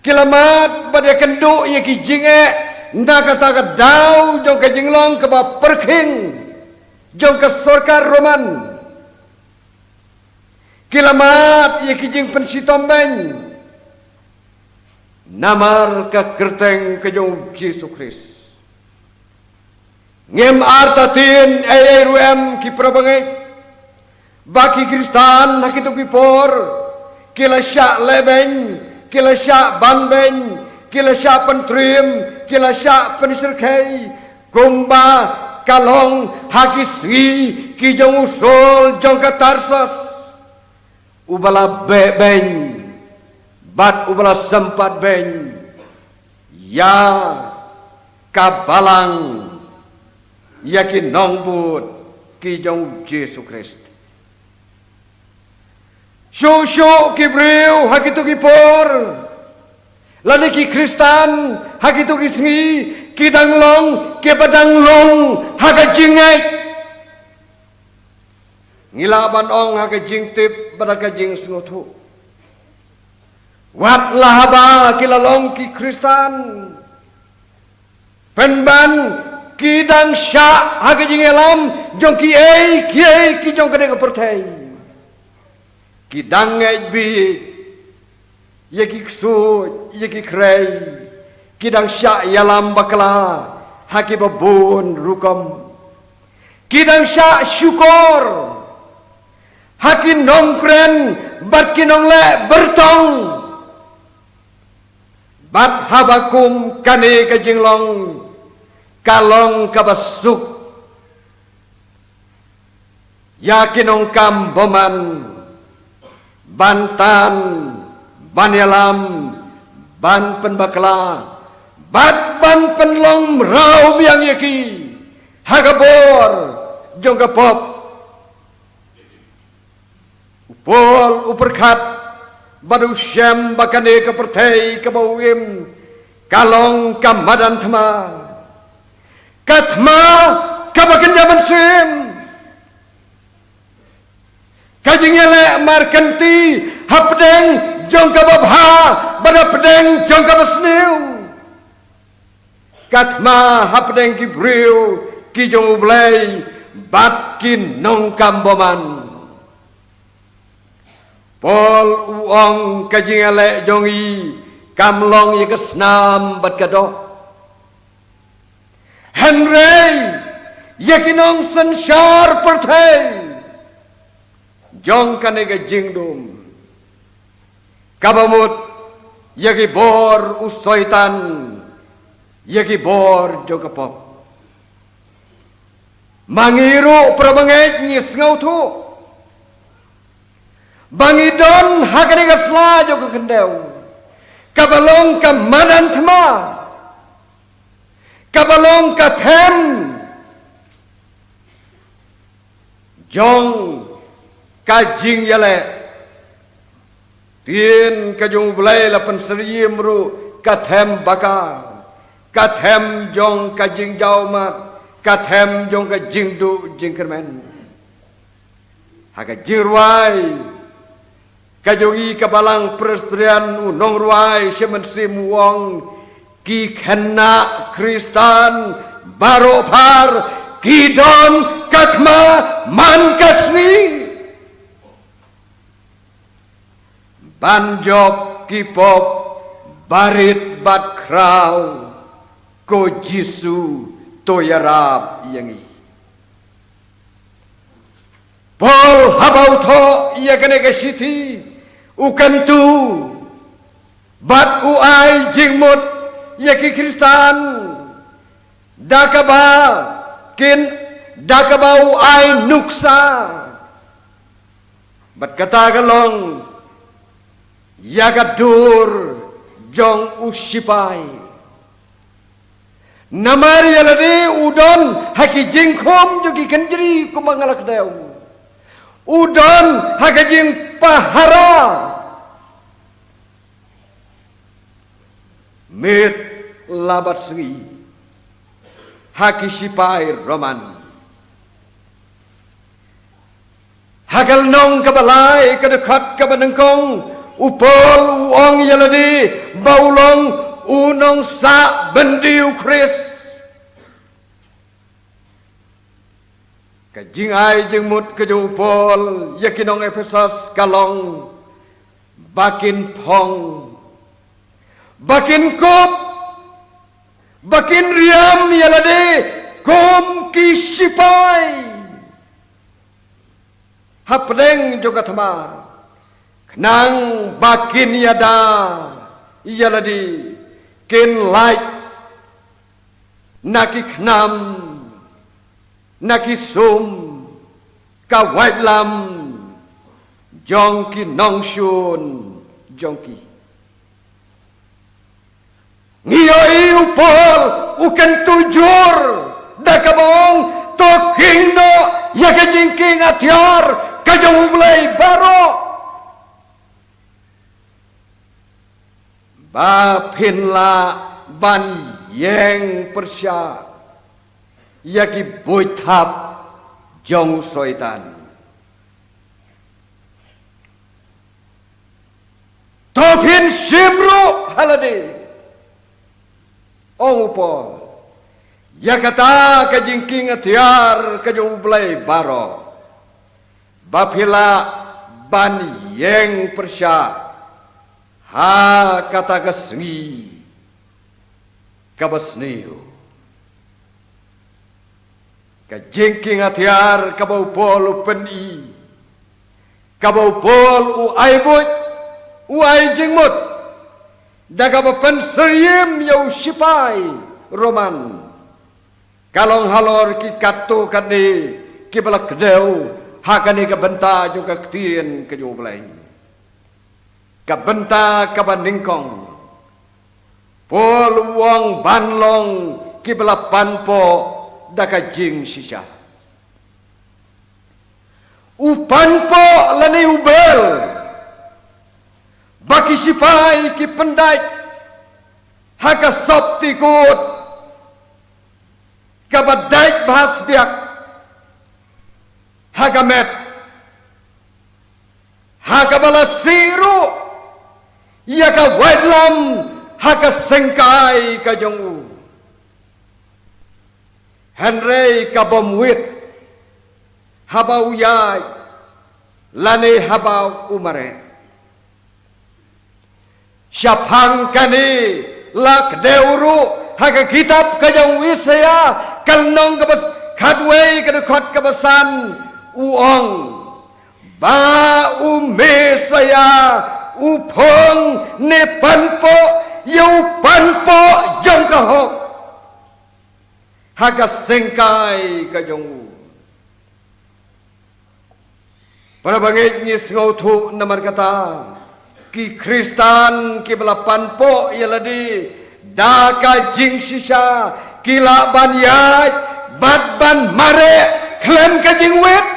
ki la mad bad ïakynduh ïa ki jingeh na kata ka daw jong ka jinglong kaba pyrkhing jong ka sorkar Roman. Ki la mad ïa ki jingpynshitom beiñ namar ka kyrteng ka jong U Jisu Khrist. Ngim artatien ei ei ruh em ki parabangeit, ba ki Khristan ha kito ki por ki la shah leh beiñ, ki la shah ban beiñ, ki la shah pyntriem, ki la shah pynshyrkhei, kumba ka long ha ki sngi ki jong u Saul jong ka Tarsus, uba la beh beiñ bad uba la sympat beiñ ïa ka balang, ïa ki nongbud ki jong U Jisu Khrist. Shuh shuh ki briew ha kito ki por, lane ki Khristan ha kito ki sngi, ki dang long kiba dang lung ha ka jingngeit. Ngi lah ban ong ha ka jingtip bad ha ka jingsngewthuh. Wat la haba ki la long ki Khristan, pynban ki dang shah ha ka jingïalam jong kiei kiei ki jong kane ka pyrthei. Ki dang ngeit beit ïa ki ksuid, ïa ki khrei. Ki dang shah ïalam bakla ha kiba bun rukom. Ki dang shah shukor ha ki nongkren bad ki nongleh byrtong. Bad haba kum kane ka jinglong ka long kaba suk ïa ki nongkam bymman ban tan, ban ïalam, ban pynbakla bad ban pynlong mraw biang ïa ki ha ka bor jong ka pop. U Paul u pyrkhat bad u shem ba kane ka pyrthei kaba u im ka long ka madan thma, ka thma kaba kynja mynsiem. Ka jingïaleh markynti hapdeng jong kaba bha bad hapdeng jong kaba sniew. Ka thma hapdeng ki briew ki jong U Blei bad ki nongkam bymman. Paul u ong ka jingïaleh jong i kam long ïa ka snam bad ka doh. Hynrei ïa ki nongsynshar pyrthei jong kane ka jingdum kaba mut ïa ki bor u Soitan, ïa ki bor jong ka pop. Ma ngi ruh para bangeit ngi sngewthuh ba ngi don ha kane ka sla jong ka khyndew kaba long ka madan thma, kaba long ka them jong ka jingïaleh. Ktien ka jong U Blei la pynsyriem ruh ka them baka, ka them jong ka jingjaw mat, ka them jong ka jingduh jingkyrmen. Ha ka jingrwai ka jong i ka Balang Presbyterian, u nongrwai Shyman Syiem u ong, ki khynnah Khristan baroh phar ki don ka thma man ka sngi ban jop ki pop barit bad khraw. Ko Jisu, to ïarap ïa ngi. Paul haba u thoh ïa kane ka shithi u kyntu bad u ai jingmut ïa ki Khristan da kaba kin, da kaba u ai nuksa. Bad kata ka long ïa ka dur jong u shipai. Namar ïa lade u don ha ki jingkhum jong ki kynjri kumba nga la kdew. U don ha ka jingpahara miet la bad sngi ha ki shipai Roman. Ha ka lynnong kaba lai, ka dkhot kaba nyngkong, u Paul u ong ïa lade ba u long u nongsah byndi u Khrist. Ka jingai jingmut ka jong u Paul ïa ki nong Ephesos ka long ba kin phong, ba kin kup, ba kin riam ïa lade kum ki shipai hapdeng jong ka thma, khnang ba kin ïada ïa lade, kin lait na ki khnam, na ki sum ka waitlam jong ki nongshun jong ki. Ngi ïohi u Paul u kyntu jur da kaba ong, to khing noh ïa ka jingkhing atiar ka jong U Blei baroh, ba phin lah ban ïeng pyrshah ïa ki buit thap jong u Soitan. To phin shim ruh ha lade, ong u Paul, ïa kata ka jingkieng atiar ka jong U Blei baroh, ba phi lah ban ïeng pyrshah ha kata ka sngi kaba sniew. Ka jingkieng atiar kaba u Paul u pyni, kaba u Paul u ai buit, u ai jingmut, da kaba pynsyriem ïa u shipai Roman, ka long halor ki katto katne kiba la kdew ha kane ka bynta jong ka ktien ka jong U Blei. Ka bynta kaba nyngkong, Paul u ong ban long kiba la panpoh da ka jingshisha. U panpoh lane u bel ba ki shipai ki pyndait ha ka sopti kut kaba dait bha sbiak ha ka met, ha kaba la sih ruh ïa ka waitlam ha ka syngkai ka jong u. Hynrei ka bym wit haba u ïaid lane haba u mareh. Shaphang kane la kdew ruh ha ka kitab ka jong u Isaïah, ka lynnong kaba khatwei, ka dkhot kaba san, u ong ba u Messaïah u phong ne panpoh ïa u panpoh jong ka hok ha ka syngkai ka jong u. Para bangeit, ngi sngewthuh namar kata ki Khristan kiba la panpoh ïa lade da ka jingshisha ki lah ban ïaid bad ban mareh khlem ka jingwit.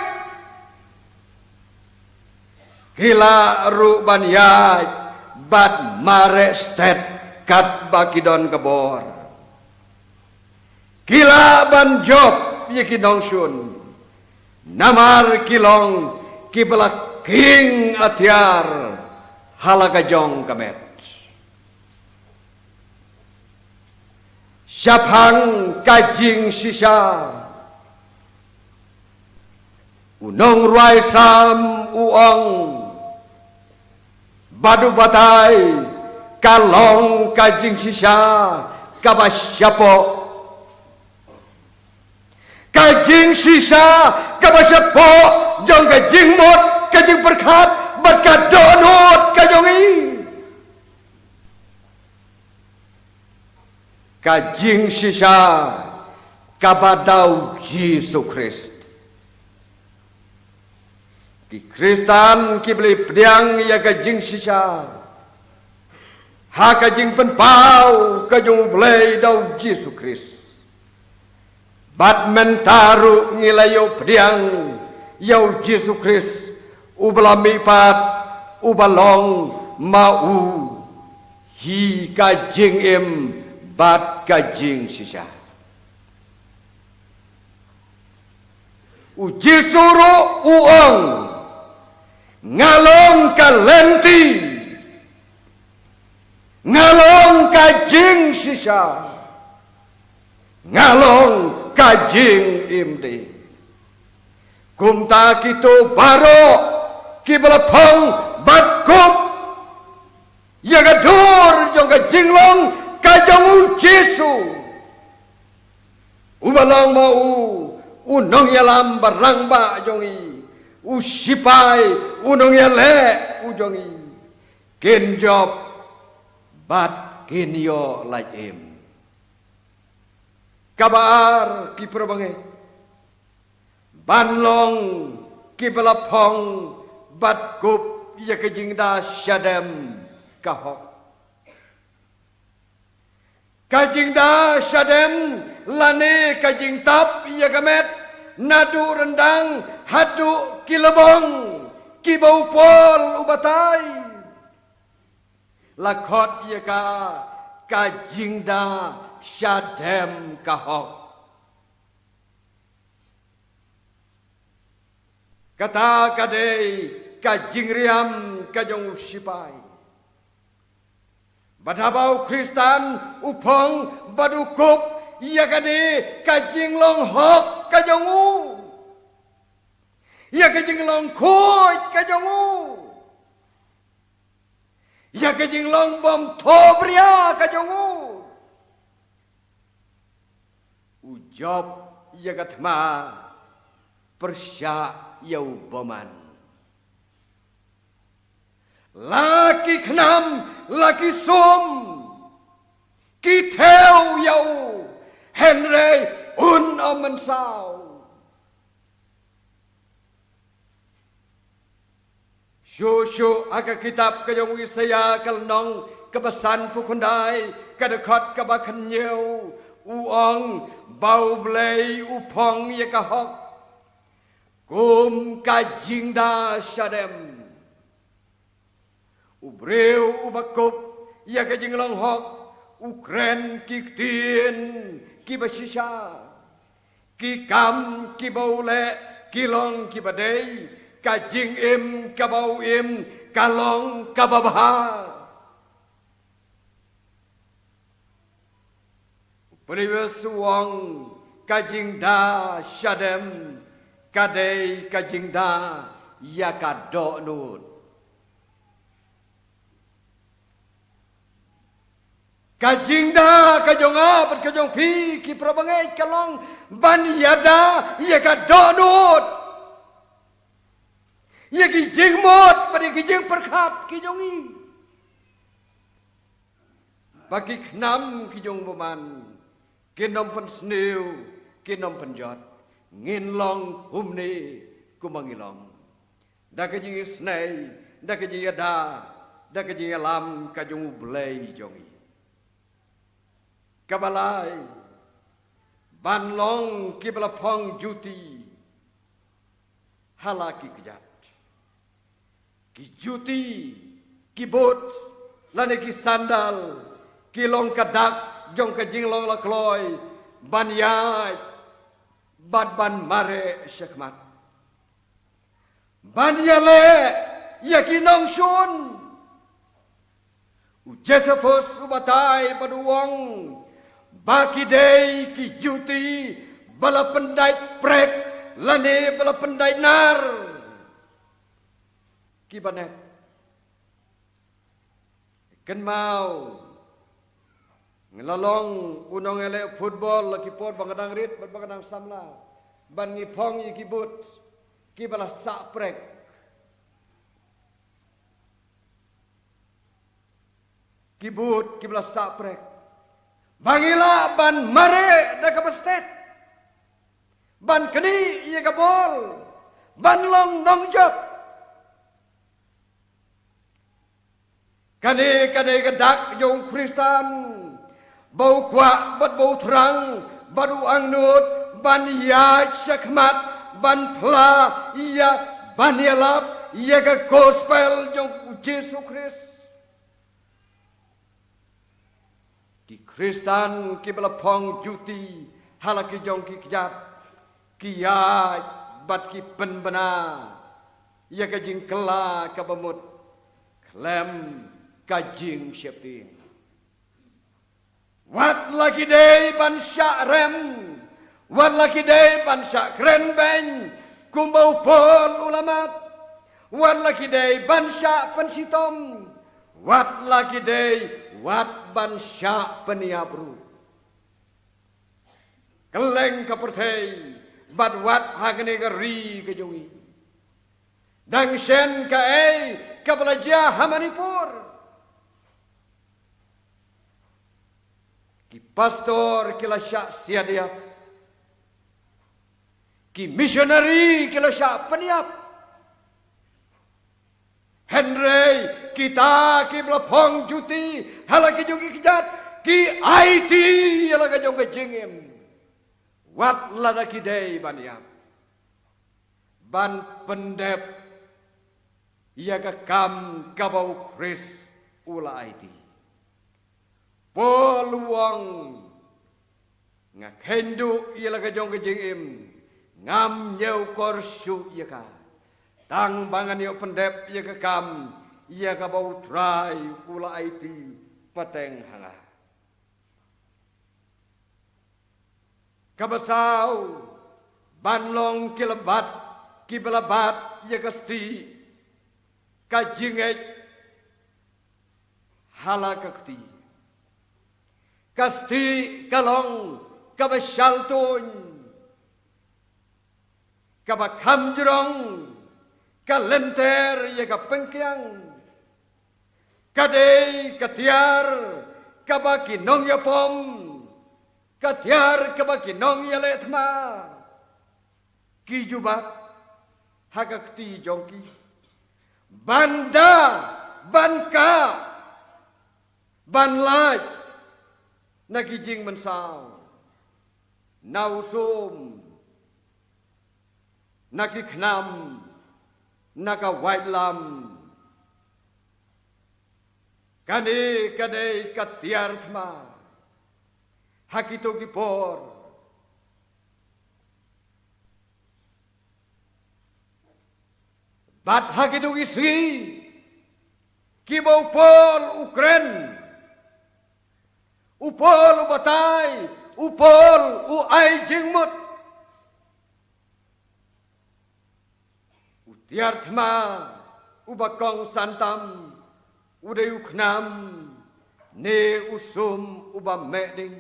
Ki lah ruh ban ïaid bad mareh stet katba ki don ka bor. Ki lah ban jop ïa ki nongshun namar ki long kiba la kieng atiar ha la ka jong ka met. Shaphang ka jingshisha, u nongrwai Salm u ong, bad u batai ka long ka jingshisha kaba shapoh. Ka jingshisha kaba shapoh jong ka jingmut, ka jingpyrkhat bad ka dohnud ka jong i. Ka jingshisha kaba da u Jisu Khrist. Ki Khristan kiba la pdiang ïa ka jingshisha ha ka jingpynpaw ka jong U Blei da u Jisu Khrist. Bad mynta ruh ngi la ïoh pdiang ïa u Jisu Khrist, uba la mihpat, uba long ma u hi ka jingim bad ka jingshisha. U Jisu ruh u ong, nga long ka lynti, nga long ka jingshisha, nga long ka jingim de. Kumta kito baroh kiba la phong bad kup ïa ka dur jong ka jinglong ka jong u Jisu, uba long ma u u nongïalam ba rangbah jong i, u shipai, u nongïaleh u jong i, kin jop bad kin ïoh lait im. Kaba ar, ki para bangeit, ban long kiba la phong bad kup ïa ka jingda shadem ka hok. Ka jingda shadem lane ka jingtap ïa ka met naduh ryndang haduh ki lbong kiba u Paul u batai, la khot ïa ka ka jingda shadem ka hok. Kata ka dei ka jingriam ka jong u shipai. Bad haba u Khristan u phong bad u kup ïa kane ka jinglong hok ka jong u, ïa ka jinglong khuid ka jong u, ïa ka jinglong bym thohbria ka jong u, u jop ïa ka thma pyrshah ïa u bymman. La ki khnam, la ki sum ki thew ïa u, hynrei un ym mynsaw. Shuh shuh ha ka kitab ka jong u Isaïah ka lynnong kaba sanphew khyndai, ka dkhot kaba khynnah, u ong ba U Blei u phong ïa ka hok kum ka jingda shadem. U briew uba kup ïa ka jinglong hok u kren ki ktien kiba shisha. Ki kam kiba u leh ki long kiba dei, ka jingim kaba u im ka long kaba bha. Pynban u ong ka jingda shadem ka dei ka jingda ïa ka dohnud. Ka jingda ka jong nga bad ka jong phi ki para bangeit ka long ban ïada ïa ka dohnud, ïa ki jingmut bad ïa ki jingpyrkhat ki jong ngi. Ba ki khnam ki jong u bymman kin ym pynsniew, kin ym pynjot. Ngin long kumne kumba ngi long, da ka jingisnei, da ka jingïada, da ka jingïalam ka jong U Blei jong ngi. Kaba lai, ban long kiba la phong juti ha la ki kjat. Ki juti, ki boots lane ki sandal ki long ka dak jong ka jinglong la kloi ban ïaid bad ban mareh shakhmat, ban ïaleh ïa ki nongshun. U Josephus u batai bad u ong ba ki dei ki juti ba la pyndait prek lane ba la pyndait nar kiba nep. Kynmaw, nga la long u nongïaleh football la ki por ba nga dang rit bad ba nga dang samla, ban ngi phong ïa ki boots kiba la sah prek. Ki boots kiba la sah prek, ba ngi lah ban mareh da kaba stet, ban knieh ïa ka bol, ban long nongjop. Kane ka dei ka dak jong u Khristan ba u kwah bad ba u thrang bad u angnud ban ïaid shakhmat, ban phla ïa, ban ïalap ïa ka gospel jong u Jisu Khrist. Ki Khristan kiba la phong juti ha la ki jong ki kjat ki ïaid bad ki pynbna ïa ka jingkylla kaba mut khlem ka jingsheptieng. Wat la ki dei ban shah rem, wat la ki dei ban shah kren beiñ kumba u Paul u la mad, wat la ki dei ban shah pynshitom, wat la ki dei, wat ban shah pynïap ruh. Kylleng ka pyrthei bad wat ha kane ka ri ka jong ngi dang shen kaei kaba la jia ha Manipur. Ki pastor ki la shah siat ïap, ki missionary ki la shah pynïap. Hynrei kita kiba la phong juti ha la ki jong ki kjat ki aiti ïa la ka jong ka jingim. Wat lada ki dei ban ïap, ban pyndep ïa ka kam kaba u Khrist u la aiti. Paul u ong, nga kheiñ duh ïa la ka jong ka jingim, ngam ñiewkor shuh ïa ka, tang ba ngan ïoh pyndep ïa ka kam ïa kaba u Trai u la aiti pateng ha nga. Kaba saw, ban long ki la bat, kiba la bat ïa ka stieh, ka jingngeit ha la ka kti. Ka stieh ka long kaba shaltuiñ, kaba kham jrong, ka lynter ïa ka pengkiang. Ka dei ka tiar kaba ki nongïapom, ka tiar kaba ki nongïaleh thma ki ju bat ha ka kti jong ki, ban da, ban kah, ban lait na ki jingmynsaw, na u sum, na ki khnam, na ka waitlam. Kane ka dei ka tiar thma ha kito ki por. Bad ha kito ki sngi, kiba u Paul u kren, u Paul u batai, u Paul u ai jingmut. U tiar thma uba kongsan tam u dei u khnam ne u sum uba meh ding.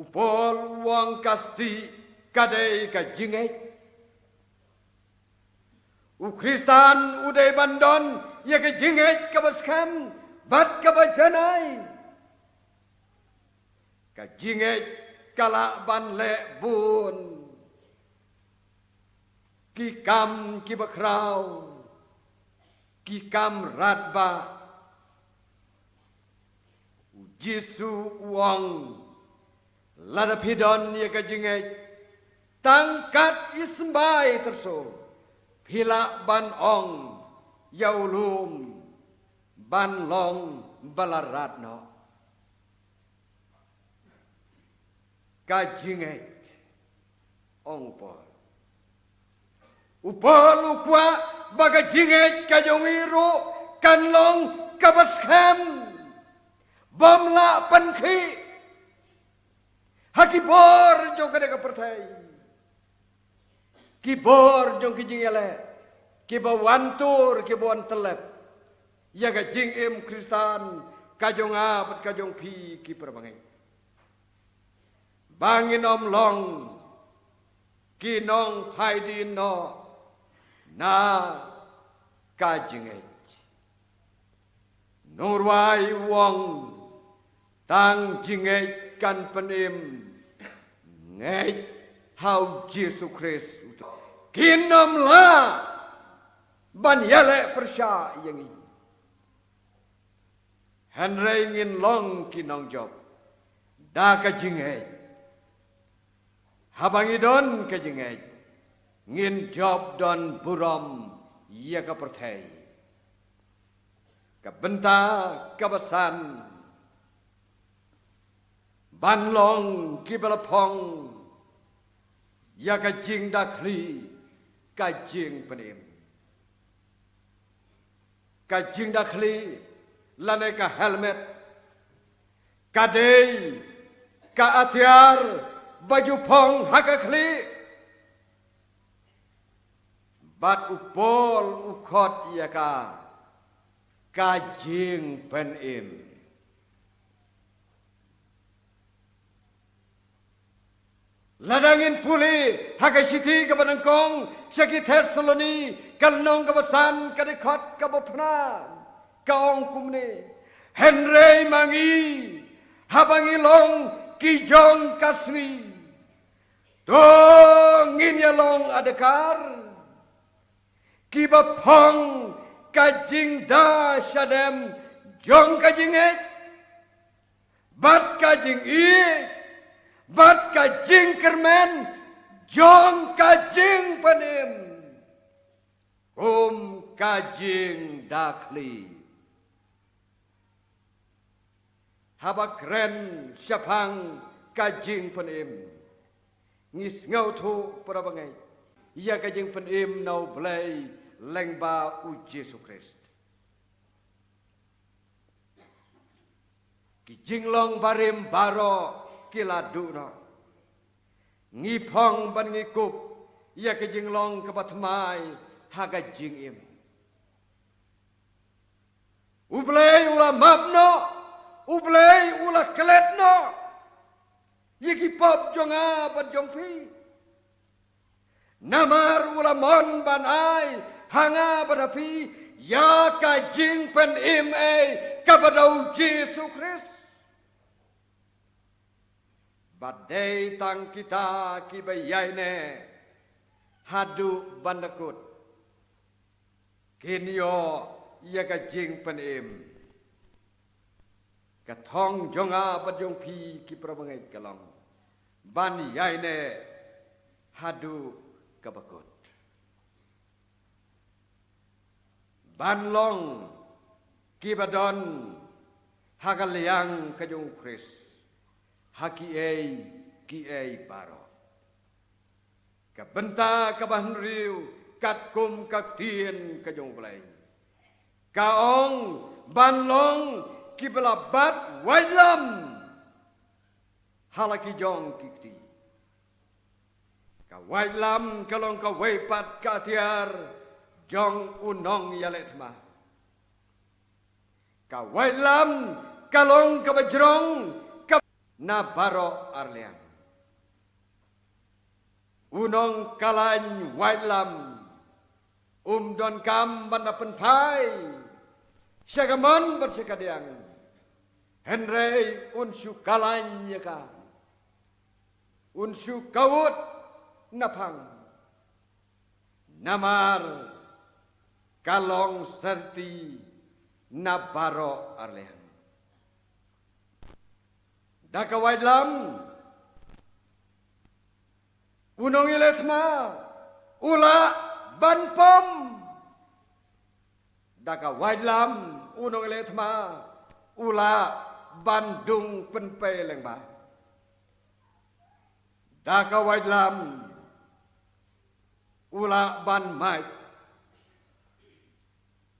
U Paul u ong ka stieh ka dei ka jingngeit. U Khristan u dei ban don ïa ka jingngeit kaba skhem bad kaba janai. Ka jingngeit ka lah ban leh bun ki kam kiba khraw, ki kam radbah. U Jisu u ong, lada phi don ïa ka jingngeit tang kat i symbai tyrso, phi lah ban ong ïa u lum ban long ba la rat noh. Ka jingngeit, ong u Paul. U Paul u kwah ba ka jingngeit ka jong ngi ruh kan long kaba skhem, bym lah pynkhih ha ki bor jong kane ka pyrthei. Ki bor jong ki jingïaleh kiba wan tur, kiba wan tyllep ïa ka jingim Khristan ka jong nga bad ka jong phi, ki parabangeit. Ba ngin ym long ki nongphai dien noh na ka jingngeit. Nongrwai u ong, tang jingngeit kan pynim, ngeit ha u Jisu Khrist. Kin ym lah ban ïaleh pyrshah ïa ngi. Hynrei ngin long ki nongjop da ka jingngeit. Haba ngi don ka jingngeit, ngin jop don burom ïa ka pyrthei. Ka bynta kaba san, ban long kiba la phong ïa ka jingdakhlieh, ka jingpynim. Ka jingdakhlieh lane ka helmet ka dei ka atiar ba ju phong ha ka khlieh. Bad u Paul u khot ïa ka ka jingpynim. Lada ngin pule ha ka shithi kaba nyngkong sha ki Thessaloni, ka lynnong kaba san, ka dkhot kaba phra, ka ong kumne: Hynrei ma ngi, haba ngi long ki jong ka sngi, to ngin ïa long adkar kiba phong ka jingda shadem jong ka jingngeit, bad ka jingïeit, bad ka jingkyrmen jong ka jingpynim, kum ka jingdakhlieh. Haba kren shaphang ka jingpynim, ngi sngewthuh parabangeit ïa ka jingpynim na U Blei lyngba U Jisu Khrist. Ki jinglong barim baroh ki la duh noh. Ngi phong bad ngi kup ïa ki jinglong kaba thymmai ha ka jingim. U Blei u la map noh, U Blei u la klet noh ïa ki pop jong nga bad jong phi. Namar u la mon ban ai ha nga bad ha phi ïa ka jingpynim ei kaba da u Jisu Khrist. Bad dei tang kita kiba ïaineh haduh ban da kut kin ïoh ïa ka jingpynim. Ka thong jong nga bad jong phi ki para bangeit ka long ban ïaineh haduh kaba kut, ban long kiba don ha ka liang ka jong u Khrist ha kiei kiei baroh. Ka bynta kaba hynriew, katkum ka ktien ka jong U Blei, ka ong ban long kiba la bat waitlam ha la ki jong ki kti. Ka waitlam ka long kawei pat ka atiar jong u nongïaleh thma. Ka waitlam ka long kaba jrong ka na baroh arliang. U nongkyllaiñ waitlam um donkam ban da pynphai sha ka mon bad sha ka diang, hynrei un shu kyllaiñ ïa ka, un shu kawut na phang. Namar ka long syrti na baroh arliang. Da ka waitlam u nongïaleh thma u lah ban pom. Da ka waitlam u nongïaleh thma u lah ban dung pynpei lyngba. Da ka waitlam u lah ban mait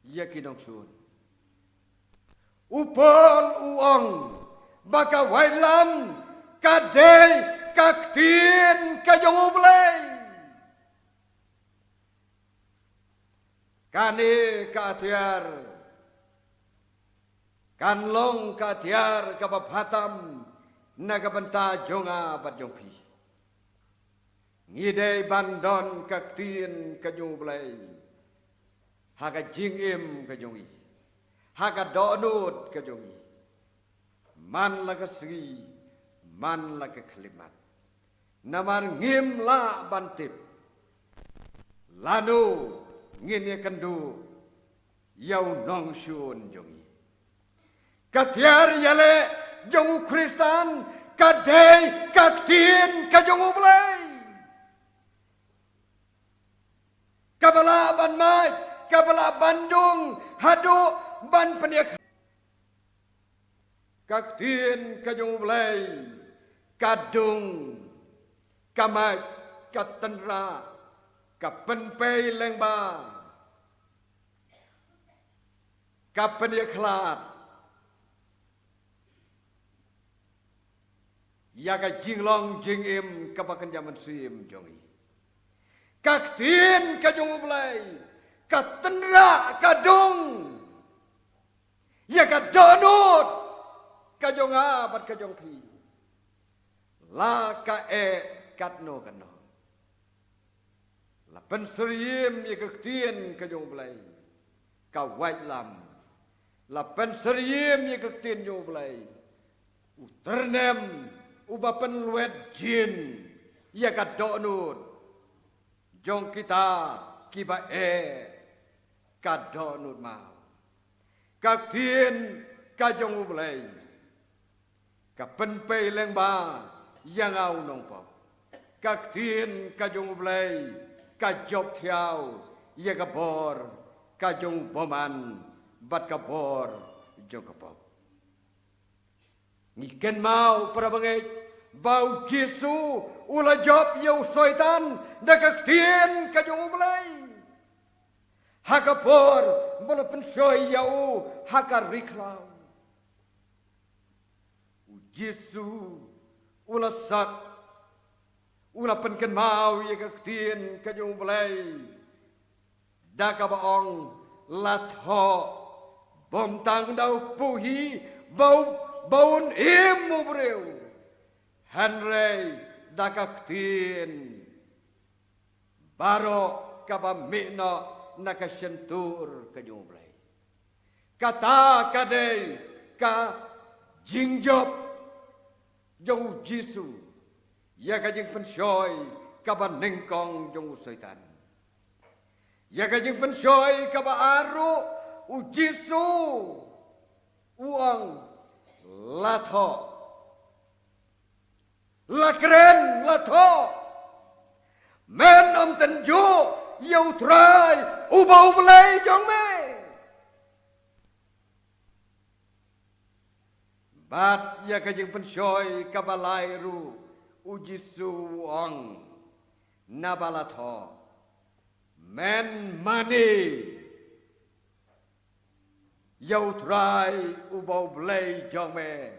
ïa ki nongshun. U Paul u ong ba ka waitlam ka dei ka ktien ka jong U Blei. Kane ka atiar kan long ka atiar kaba bha tam na ka bynta jong nga bad jong phi. Ngi dei ban don ka ktien ka jong U Blei ha ka jingim ka jong ngi, ha ka dohnud ka jong ngi, man la ka sngi, man la ka khyllipmat. Namar ngim lah ban tip lano ngin ïakynduh ïa u nongshun jong ngi. Ka tiar ïaleh jong u Khristan ka dei ka ktien ka jong U Blei, kaba lah ban mait, kaba lah ban dung haduh ban pynïakhlad. Ka ktien ka jong U Blei ka dung, ka mait, ka tynrah, ka pynpei lyngba, ka pynïakhlad ïa ka jinglong jingim kaba kynja mynsiem jong ngi. Ka ktien ka jong U Blei ka tynrah, ka dung ïa ka dohnud ka jong nga bad ka jong phi. La ka eh katno katno, la pynsyriem ïa ka ktien ka jong U Blei, ka waitlam. La pynsyriem ïa ka ktien jong U Blei, u tyrnem uba pynlwet jin ïa ka dohnud jong kita kiba eh ka dohnud maw. Ka ktien ka jong U Blei ka pynpei lyngba ïa nga u nongpop. Ka ktien ka jong U Blei ka jop thiaw ïa ka bor ka jong u bymman bad ka bor jong ka pop. Ngi kynmaw para bangeit ba U Jisu u la jop ïa u Soitan da ka ktien ka jong U Blei ha ka por ba la pynshoi ïa u ha ka ri khlaw. U Jisu u la sot, u la pynkynmaw ïa ka ktien ka jong U Blei da kaba ong, la thoh bym tang da u kpu hi ba u, ba un im u briew, hynrei da ka ktien baroh kaba mih noh na ka shyntur ka jong U Blei. Kata ka dei ka jingjop jong U Jisu ïa ka jingpynshoi kaba nyngkong jong u Soitan. Ïa ka jingpynshoi kaba ar ruh, U Jisu u ong, la thoh. La kren, la thoh. Men ym tynjuh ïa U Trai uba U Blei jong me. Bad ïa ka jingpynshoi kaba lai ruh, U Jisu u ong, naba la thoh, men mane ïa U Trai uba U Blei jong me,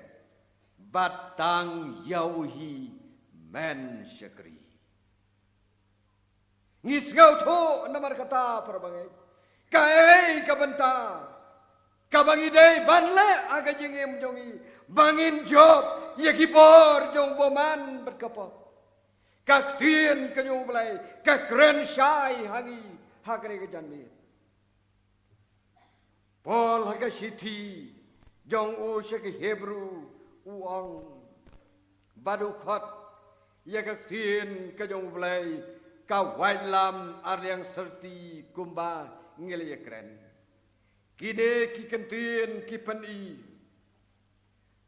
bad tang ïa u hi men shakri. Ngi sngewthuh namar kata, para bangeit, kaei ka bynta kaba ngi dei ban leh ha ka jingim jong ngi, ba ngin jop ïa ki bor jong u bymman bad ka pop. Ka ktien ka jong U Blei ka kren shai ha ngi ha kane ka janmiet. Paul ha ka shithi jong u sha ki Hebru u ong, bad u khot ïa ka ktien ka jong U Blei ka waitlam arliang syrti kumba ngi la ïakren. Kine ki kyntien ki pyni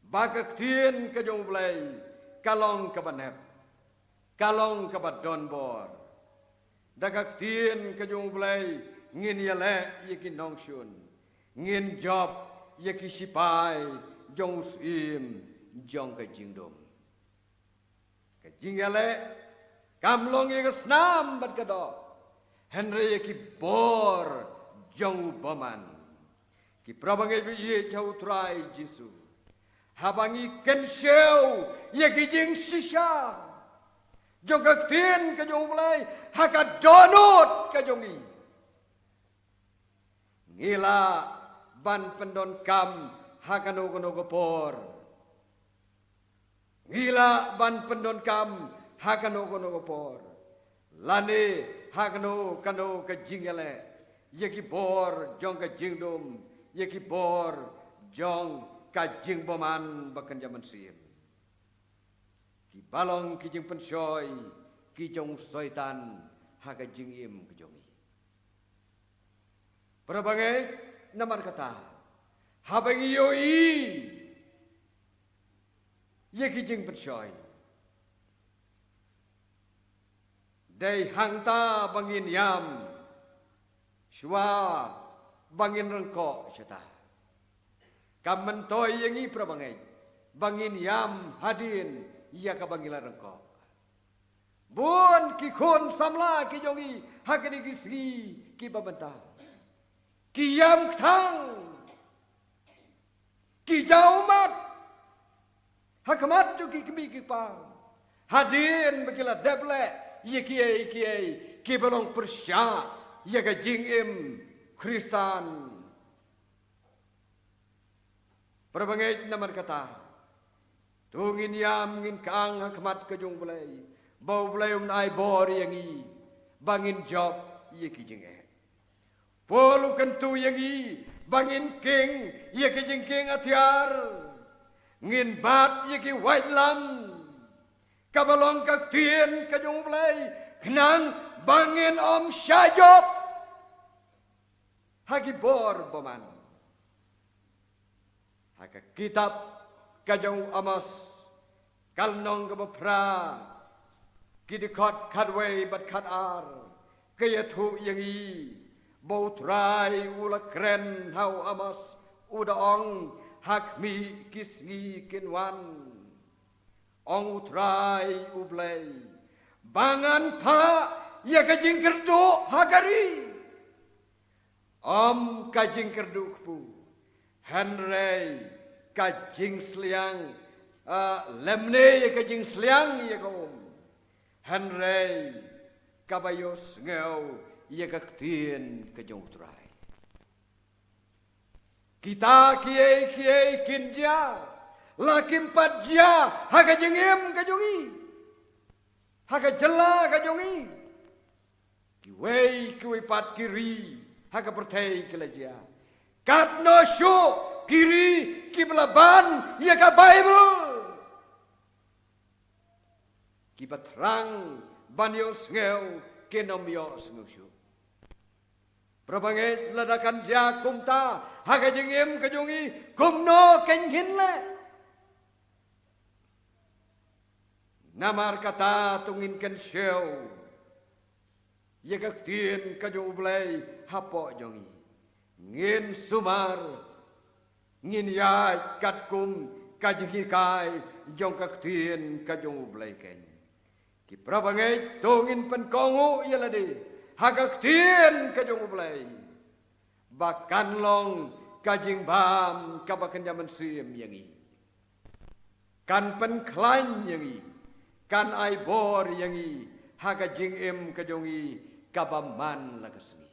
ba ka ktien ka jong U Blei ka long kaba nep, ka long kaba don bor. Da ka ktien ka jong U Blei ngin ïaleh ïa ki nongshun, ngin jop ïa ki sipai jong u Syiem jong ka jingdum. Ka jingïaleh kam long ïa ka snam bad ka doh, hynrei ïa ki bor jong u bymman. Ki para bangeit ba ïeit ha U Trai Jisu, haba ngi kynshew ïa ki jingshisha jong ka ktien ka jong U Blei ha ka dohnud ka jong ngi, ngi lah ban pyndonkam ha kano kano ka por. Ngi lah ban pyndonkam ha kano kano ka por, lane ha kano kano ka jingïaleh ïa ki bor jong ka jingdum, ïa ki bor jong ka jingbymman ba kynja mynsiem, kiba long ki jingpynshoi ki jong u Soitan ha ka jingim ka jong ngi. Para bangeit, namar kata, haba ngi ïohi ïa ki jingpynshoi, dei hangta ba ngin ïam, shuwa ba ngin ryngkoh shata. Kam myntoi ïa ngi, para bangeit, ba ngin ïam hadien ïa kaba ngi la ryngkoh. Bun ki khun samla ki jong ngi ha kine ki sngi kiba mynta ki ïam kthang, ki jaw ummat ha khmat jong ki kmie ki kpa, hadien ba ki la dep leh ïa kiei kiei kiba long pyrshah ïa ka jingim Khristan. Para bangeit, namar kata, to ngin ïam, ngin kyang ha khmat ka jong U Blei, ba U Blei un ai bor ïa ngi ba ngin jop ïa ki jingeh. Paul u kyntu ïa ngi ba ngin king ïa ki jingking atiar, ngin bat ïa ki waitlam kaba long ka ktien ka jong U Blei, khnang ba ngin ym shah jop ha ki bor bymman. Ha ka kitab ka jong u Amos, ka lynnong kaba phra, ki dkhot khatwei bad khatar, ka ïathuh ïa ngi ba U Trai u la kren ha u Amos, u da ong, ha khmih ki sngi kin wan, ong U Trai U Blei, ba ngan phah ïa ka jingkyrduh ha ka ri. Ym ka jingkyrduh kpu, hynrei ka jingsliang Ah, lymne ïa ka jingsliang ïa ka um, hynrei kaba ïohsngew ïa ka ktien ka jong U Trai. Kita kiei kiei kin jia, la kim pat jia ha ka jingim ka jong ngi, ha ka jylla ka jong ngi. Kiwei kiwei pat ki ri ha ka pyrthei ki la jia. Katno shuh ki ri kiba la ban ïa ka Baibl, kiba thrang ban ïohsngew, kin ym ïohsngew shuh. Para bangeit, lada kan jia kumta ha ka jingim ka jong ngi, kumno kan ngin leh? Namar kata to ngin kynshew ïa ka ktien ka jong U Blei hapoh jong ngi. Ngin sumar, ngin ïaid katkum ka jinghikai jong ka ktien ka jong U Blei keiñ. Ki para bangeit, to ngin pynkohnguh ïa lade ha ka ktien ka jong U Blei, ba kan long ka jingbam kaba kan ïa mynsiem ïa ngi, kan pynkhlaiñ ïa ngi, kan ai bor ïa ngi ha ka jingim ka jong ngi kaba man la ka sngi.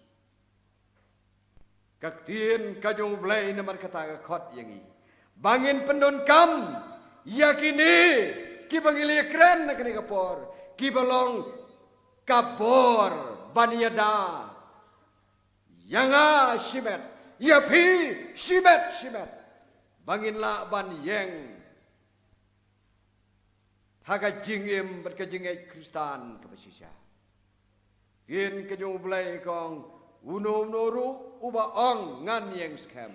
Ka ktien ka jong U Blei namar kata ka khot ïa ngi ba ngin pyndonkam ïa kine kiba ngi la ïakren ha kane ka por, kiba long ka bor ban ïada ïa nga shimet, ïa phi shimet shimet, ba ngin lah ban ïeng ha ka jingim bad ka jingngeit Khristan kaba shisha. Ktien ka jong U Blei ka ong, uno uno ruh uba ong ngan ïeng skhem,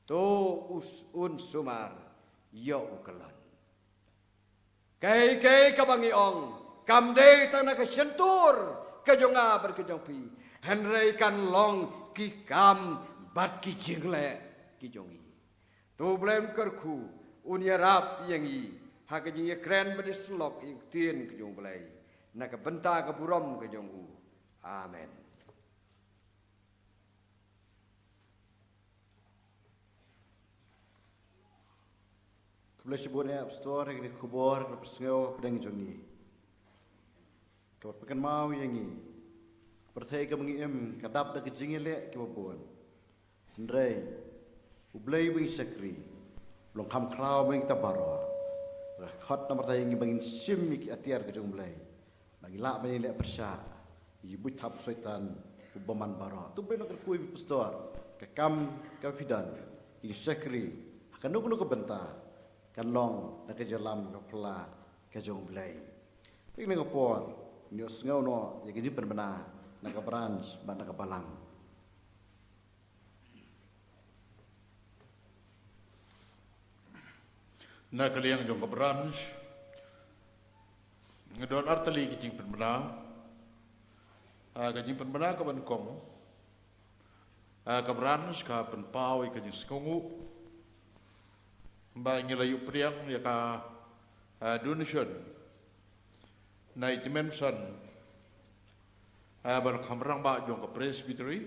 to us un sumar ïoh u kyllon. Kaei kaei kaba ngi ong kam dei tang na ka shyntur ka jong nga bad ka jong phi, hynrei kan long ki kam bad ki jingleh ki jong ngi. To U Blei un kyrkhu, un ïarap ïa ngi ha ka jingïakren bad ïasyllok ïa ka ktien ka jong U Blei, na ka bynta ka burom ka jong u. Amen. Khublei shibun ïa Pastor ïa kane ka khubor kaba pynsngew hapdeng jong ngi, kaba pynkynmaw ïa ngi, pyrthei kaba ngi im ka dap da ka jingïaleh kiba bun. Hynrei U Blei uba ngi shakri u long kham khraw ba ngi ta baroh. Ka khot namar ta ïa ngi ba ngin shim ïa ki atiar ka jong U Blei, ba ngi lah ban ïaleh pyrshah ïa ki buit thap u Soitan u bymman baroh. To U Blei un kyrkhu ïa phi Pastor, ka kam kaba phi don, ïa ngi shakri ha kano kano ka bynta, kan long na ka jingïalam ka phylla ka jong U Blei. Te kane ka por ngin ïohsngew noh ïa ka jingpynbna na ka branch bad na ka balang. Na ka liang jong ka branch, nga don artylli ka jingpynbna. Ah, ka jingpynbna kaba nyngkong, ah, ka branch ka pynpaw ïa ka jingsngewnguh ba ngi la ïoh pdiang ïa ka, ah, donation na i tymmen basan, ah, ba la kham rangbah jong ka Presbytery.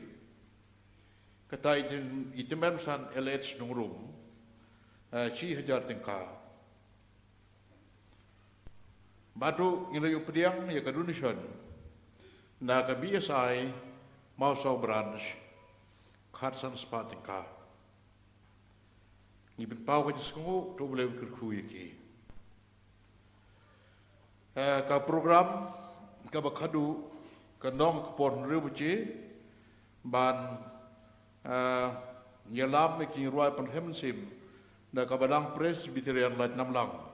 Kata i tymmen basan L H Nongrum, ah, shi hajar tyngka. Bad to ngi la ïoh pdiang ïa ka donation na ka B S I Mawsaw branch, khatsan spah tyngka. Ngi pynpaw ka jingsngewnguh, to U Blei un kyrkhu ïa ki. Eh, ka program kaba khadduh ka long ka por hynriew baje ban, eh, ïalam ïa ki jingrwai pynrhem mynsiem na ka Balang Presbyterian Laitumkhrah.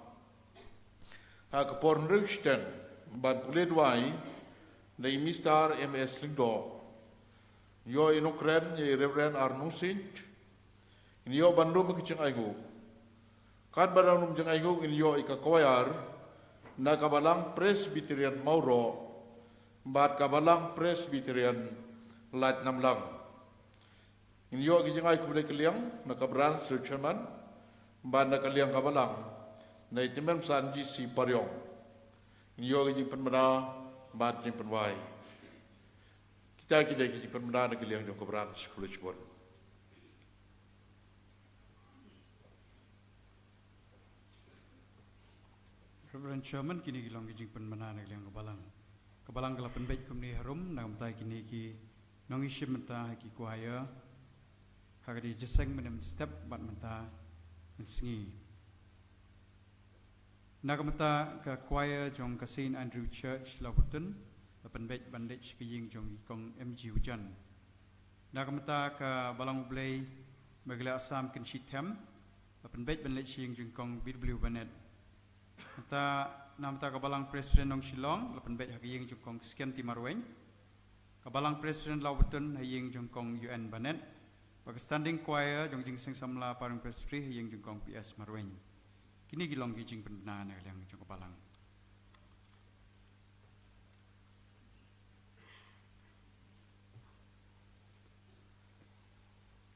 Ha ka por hynriew shiteng ban pule duwai na i Mister M S Lyngdoh, ïoh i nongkren ïa i Reverend R Nongsiej. Ngin ïoh ban lum ka jingainguh. Katba dang lum jingainguh ngin ïoh ïa ka choir na ka Balang Presbyterian Mawroh bad ka Balang Presbyterian Laitumkhrah. Ngin ïoh ki jingai khublei kylliang na ka branch chairman bad na ka liang ka balang na i tymmen basan G C Pariong. Ngin ïoh ki jingpynbna bad jingpynwai. Kita ki dei ki jingpynbna na ka liang jong ka branch, khublei shibun. Reverend Chairman, kine ki long ki jingpynbna na ka liang ka balang. Ka balang ka la pynbeit kumne harum, na ka bynta kine ki nongïashim bynta ha ki choir, ha ka dei jingïaseng mynne mynstep bad mynta mynsngi. Na ka bynta ka choir jong ka Saint Andrew Church Lawbyrton, la pynbeit ban leit sha ka ïing jong i Kong M G Ujan. Na ka bynta ka balang U Blei, Meghalaya Assam Kynshi Them, la pynbeit ban leit sha ïing jong i Kong B W Bennett. Mynta, na ka bynta ka balang Presbyterian Nongshillong, la pynbeit ha ka ïing jong i Kong Skem T Marwein. Ka balang Presbyterian Lawbyrton ha ïing jong i Kong U N Bennett. Bad ka standing choir jong ka Jingseng Samla Phareng Presbytery ha ïing jong i Kong P S Marwein. Kine ki long ki jingpynbna na ka liang jong ka balang.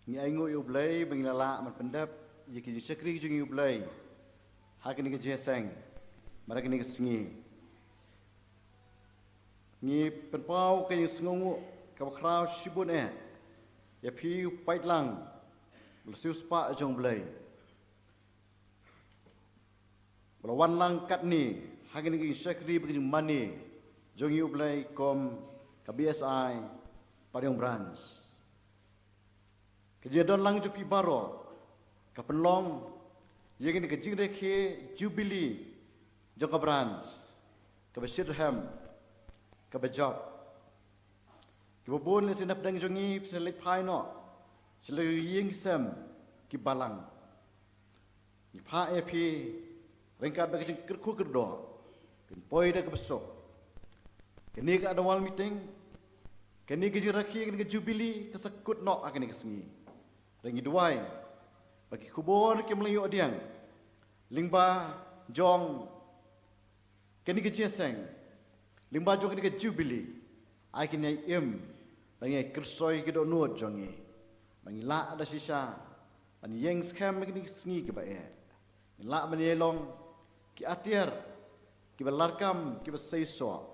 Ngi ainguh ïa U Blei ba ngi la lah ban pyndep ïa ki jingshakri jong ngi ïa U Blei ha kane ka jingïaseng markane ka sngi. Ngi pynpaw ka jingsngewnguh kaba khraw shibun eh ïa phi u paidlang ba la siewspah jong U Blei, ba la wan lang katne ha kane ka jingshakri bad ka jingmane jong ngi ïa U Blei kum ka B S I Pariong Branch. Ka jingdon lang jong phi baroh ka pynlong ïa kane ka jingrakhe Jubilee jong ka branch kaba shitrhem, kaba jop. Kiba bun lehse na pdeng jong ngi phi sa leit phai noh sha la ki ïing ki sem ki balang. Ngi phah ïa phi ryngkat bad ka jingkyrkhu kyrdoh, phin poi da kaba suk. Kane ka annual meeting, kane ka jingrakhe, kane ka Jubilee ka sa kut noh ha kane ka sngi. Hynrei ngi duwai ba ki khubor kim la ïoh diang lyngba jong kane ka jingïaseng, lyngba jong kane ka Jubilee, ai kin ïai im bad ïai kyrsoi ki dohnud jong ngi, ba ngin lah da shisha ban ïeng skhem ha kine ki sngi kiba eh. Ngin lah ban ïai long ki atiar kiba larkam, kiba seisoh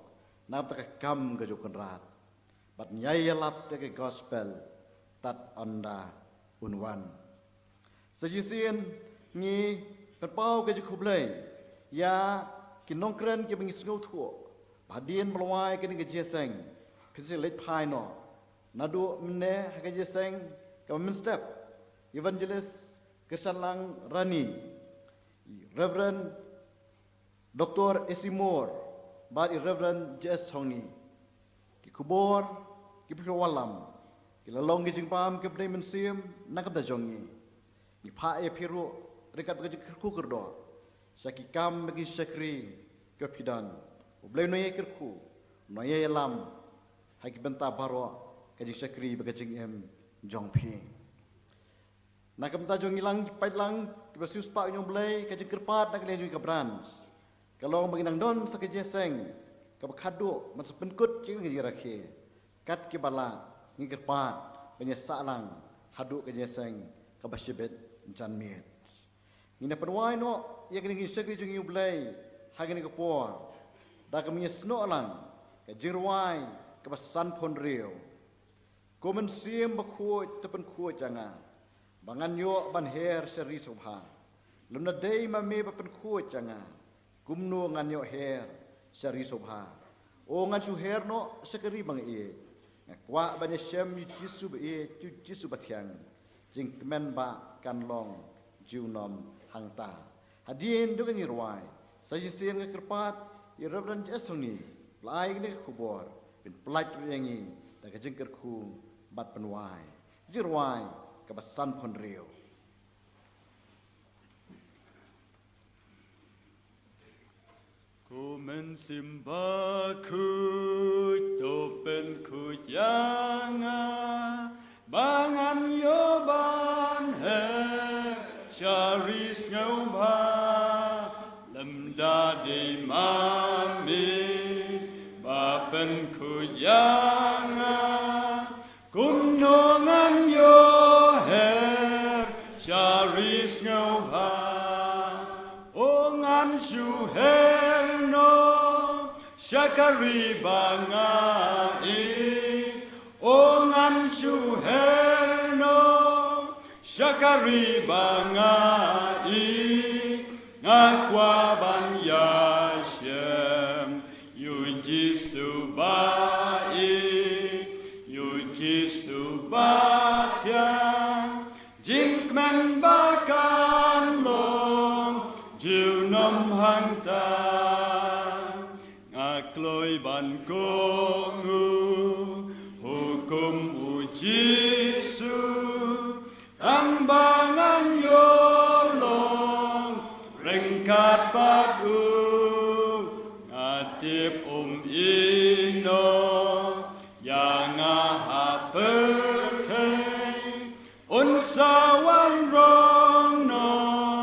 na ka bynta ka kam ka jong U Kynrad, bad ngin ïai ïalap ïa ka gospel tad haduh un wan. Sa shisien ngi pynpaw ka jingkhublei ïa ki nongkren kiba ngi sngewthuh ba hadien ba la wai kane ka jingïaseng phin sa leit phai noh. Naduh mynne ha ka jingïaseng kaba mynstep, Evangelist Kyrshanlang Rani, Reverend Doctor A C Moore bad i Reverend J S Thongni. Ki khubor kiba phi la wallam ki la long ki jingbam kiba dei mynsiem na ka bynta jong ngi. Ngi phah ïa phi ruh ryngkat bad ka jingkyrkhu kyrdoh sha ki kam bad ki shakri kiba phi don. U Blei un ïai kyrkhu, un ïai ïalam ha ki bynta baroh ka jingshakri bad ka jingim jong phi. Na ka bynta jong ngi lang ki paidlang kiba siewspah jong U Blei, ka jingkyrpad na ka liang jong ka branch ka long ba ngin nang don sa ka jingïaseng kaba khadduh ban sa pynkut ïa ka jingrakhe, kat kiba lah. Ngi kyrpad ban ïa sah lang haduh ka jingïaseng kaba shibit janmiet. Ngin ïa pynwai noh ïa kane ka jingshakri jong ngi ïa U Blei ha kane ka por da kaba ngin ïa snoh lang ka jingrwai kaba sanphew hynriew. Ko Mynsiem Bakhuid, to pynkhuid ïa nga ba ngan ïoh ban her sha ri sngewbha. Lymda dei ma me ba pynkhuid ïa nga, kumno ngan ïoh her sha ri sngewbha? O ngan shu her noh sha ka ri ba nga ïeit. Nga kwah ban ïashem ïa u Jisu ba ïeit, ïa u Jisu ba thiang. Jingkmen ba kan long junom hangta. Hadien jong ka jingrwai, sa shisien nga kyrpad ïa Reverend J S Thongni, ba la ai kane ka khubor, phin pyllait ruh ïa ngi da ka jingkyrkhu bad pynwai. Jingrwai kaba sanphew hynriew. Ko Mynsiem Bakhuid, to pynkhuid ïa nga ba ngan ïoh ban her sha ri sngewbha. Lymda dei ma me ba pynkhuid ïa nga, kumno ngan ïoh her sha ri sngewbha? O ngan shu her noh sha ka ri ba nga ïeit. O ngan shu her noh sha ka ri ba nga ïeit. Nga kwah ban ïa Junom hangta nga kloi ban kohnguh hukum u Jisu, tang ba ngan ïoh long ryngkat bad u. Nga tip um ïehnoh ïa nga ha pyrthei, un sa wanrah noh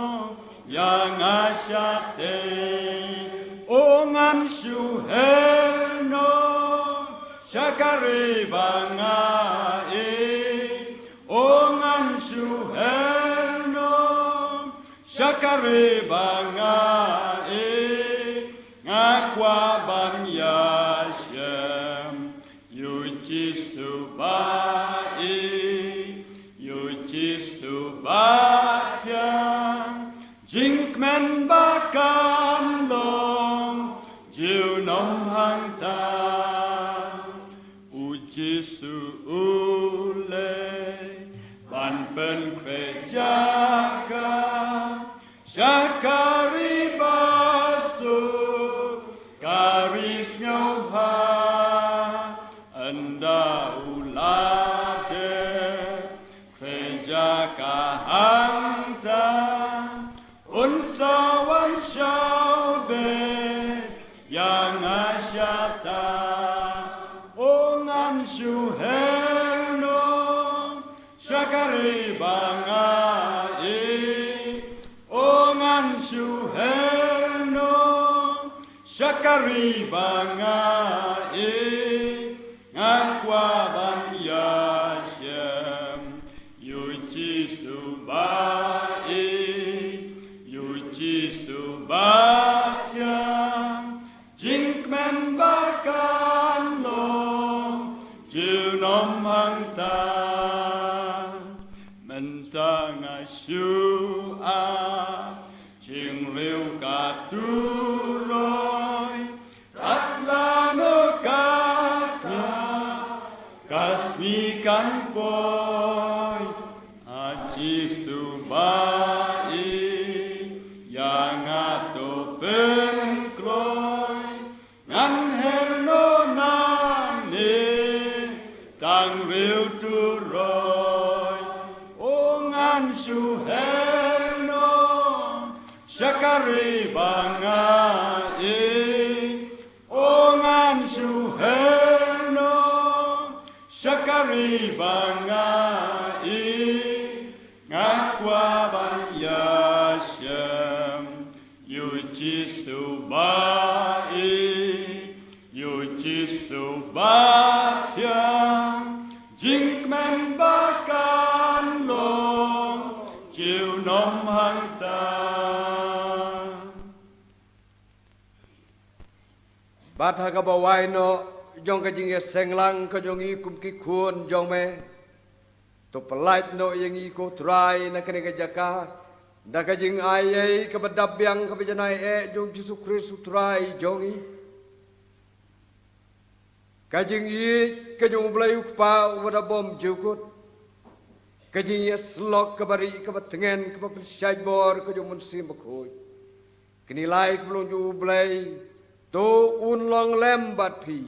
ïa nga shatei. O ngan shu her noh sha ka ri ba nga ïeit. O ngan shu her noh sha ka ri ba nga ïeit. Nga kwah ban ïashem ïa u Jisu ba ïeit, ïa u Jisu ba thiang. Jingkmen ba kan long junom hangta. U Jisu u leit ban pynkhreh jaka sha ka ri ba suk, ka ri sngewbha. Ynda u la dep khreh jaka hangta, un sa wan shaw beit ïa nga shata. O ngan shu her noh sha ka ri ba nga ïeit. O ngan shu her noh sha ka ri ba nga ïeit. Nga kwah ban ïashem ïa u Jisu ba ïeit, ïa u Jisu ba thiang. Jingkmen ba kan long junom hangta. Mynta nga shu ap jingriew ka turoi, tat lano ka sngi, ka sngi kan poi. A Jisu ba ïeit, ïa nga to pynkloi. Ngan her noh nangne tang riew turoi. O ngan shu her noh sha ka ri ba nga ïeit. O ngan shu her noh sha ka ri ba nga ïeit. Nga kwah ban ïashem ïa u Jisu ba ïeit, ïa u Jisu ba thiang. Jingkmen ba kan long junom hangta. Bad ha kaba wai noh jong ka jingïaseng lang ka jong ngi kum ki khun jong me, to pyllait noh ïa ngi ko Trai na kane ka jaka da ka jingai ei kaba dap biang kaba janai eh jong Jisu Khrist u Trai jong ngi. Ka jingïeit ka jong U Blei U Kpa uba da bymjukut, ka jingïasyllok kaba ri kaba tngen kaba pynshait bor ka jong U Mynsiem Bakhuid, kine lai kaba long jong U Blei, to un long lem bad phi,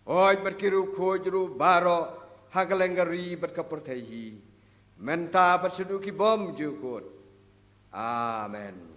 hooid bad ki riewkhuid ruh baroh ha ka lyngkha ri bad ka pyrthei hi, mynta bad shaduh ki bymjukut. Amen.